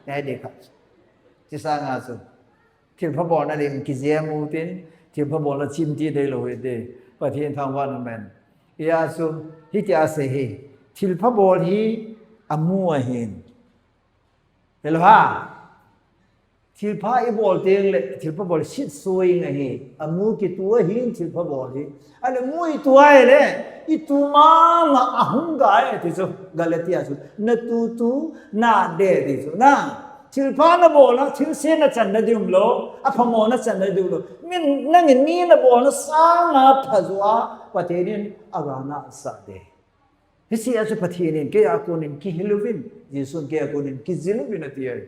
Ne de kha. Chi sanga chu. Thilpha bolna lim kijem u tin, thilpha bolna chim ti dei lou hi te. Pathen thangvah in um hen. Hia chu, hitia sei hi. Thilpha bol hi, a mu a hin. Hello ha. Thilpha i bol teng le, thilpha bol sit suing ahi. Amu kitu ahin thilpha bol hi. Ale mu i tu ai le, i tu mama ahung ga e ti chu. Galatia chu. Na tu tu, na de ti chu. Na, thilpha na bol na, thilse na chan na diu lo, aphamo na chan na diu lo. Min, nangin mi na bol na sanga pha jua, Pathen in aga na sa de. Hiche a chu Pathen in, kei a konin kihil uvin, Jesun kei a konin kijil uvin ati ai.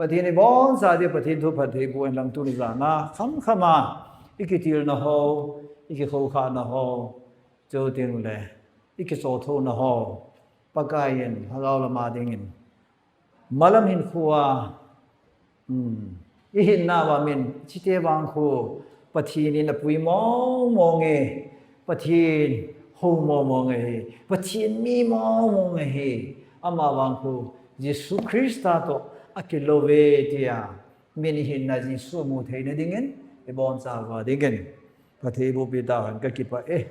Pathen iboncha dia Pathen thu phatthei boh hen lang tuni jana, khamkhama, i kitilna ho, i kikhoukhana ho, chuteng le, i kichothona ho, Pakai in, lhagao lama dingin. Malam hinkhoa, um, i hinna va min, chite vang khu, Pathen in apui mong mong e, Pathen hou mong mong e, Pathen mi mong mong e, ama vang khu, Jesu Christa toh akilou ve tia, min i hinna Jesu mu theina dingin, iboncha va dingin. Pathen iboh pi tahen kakipah e.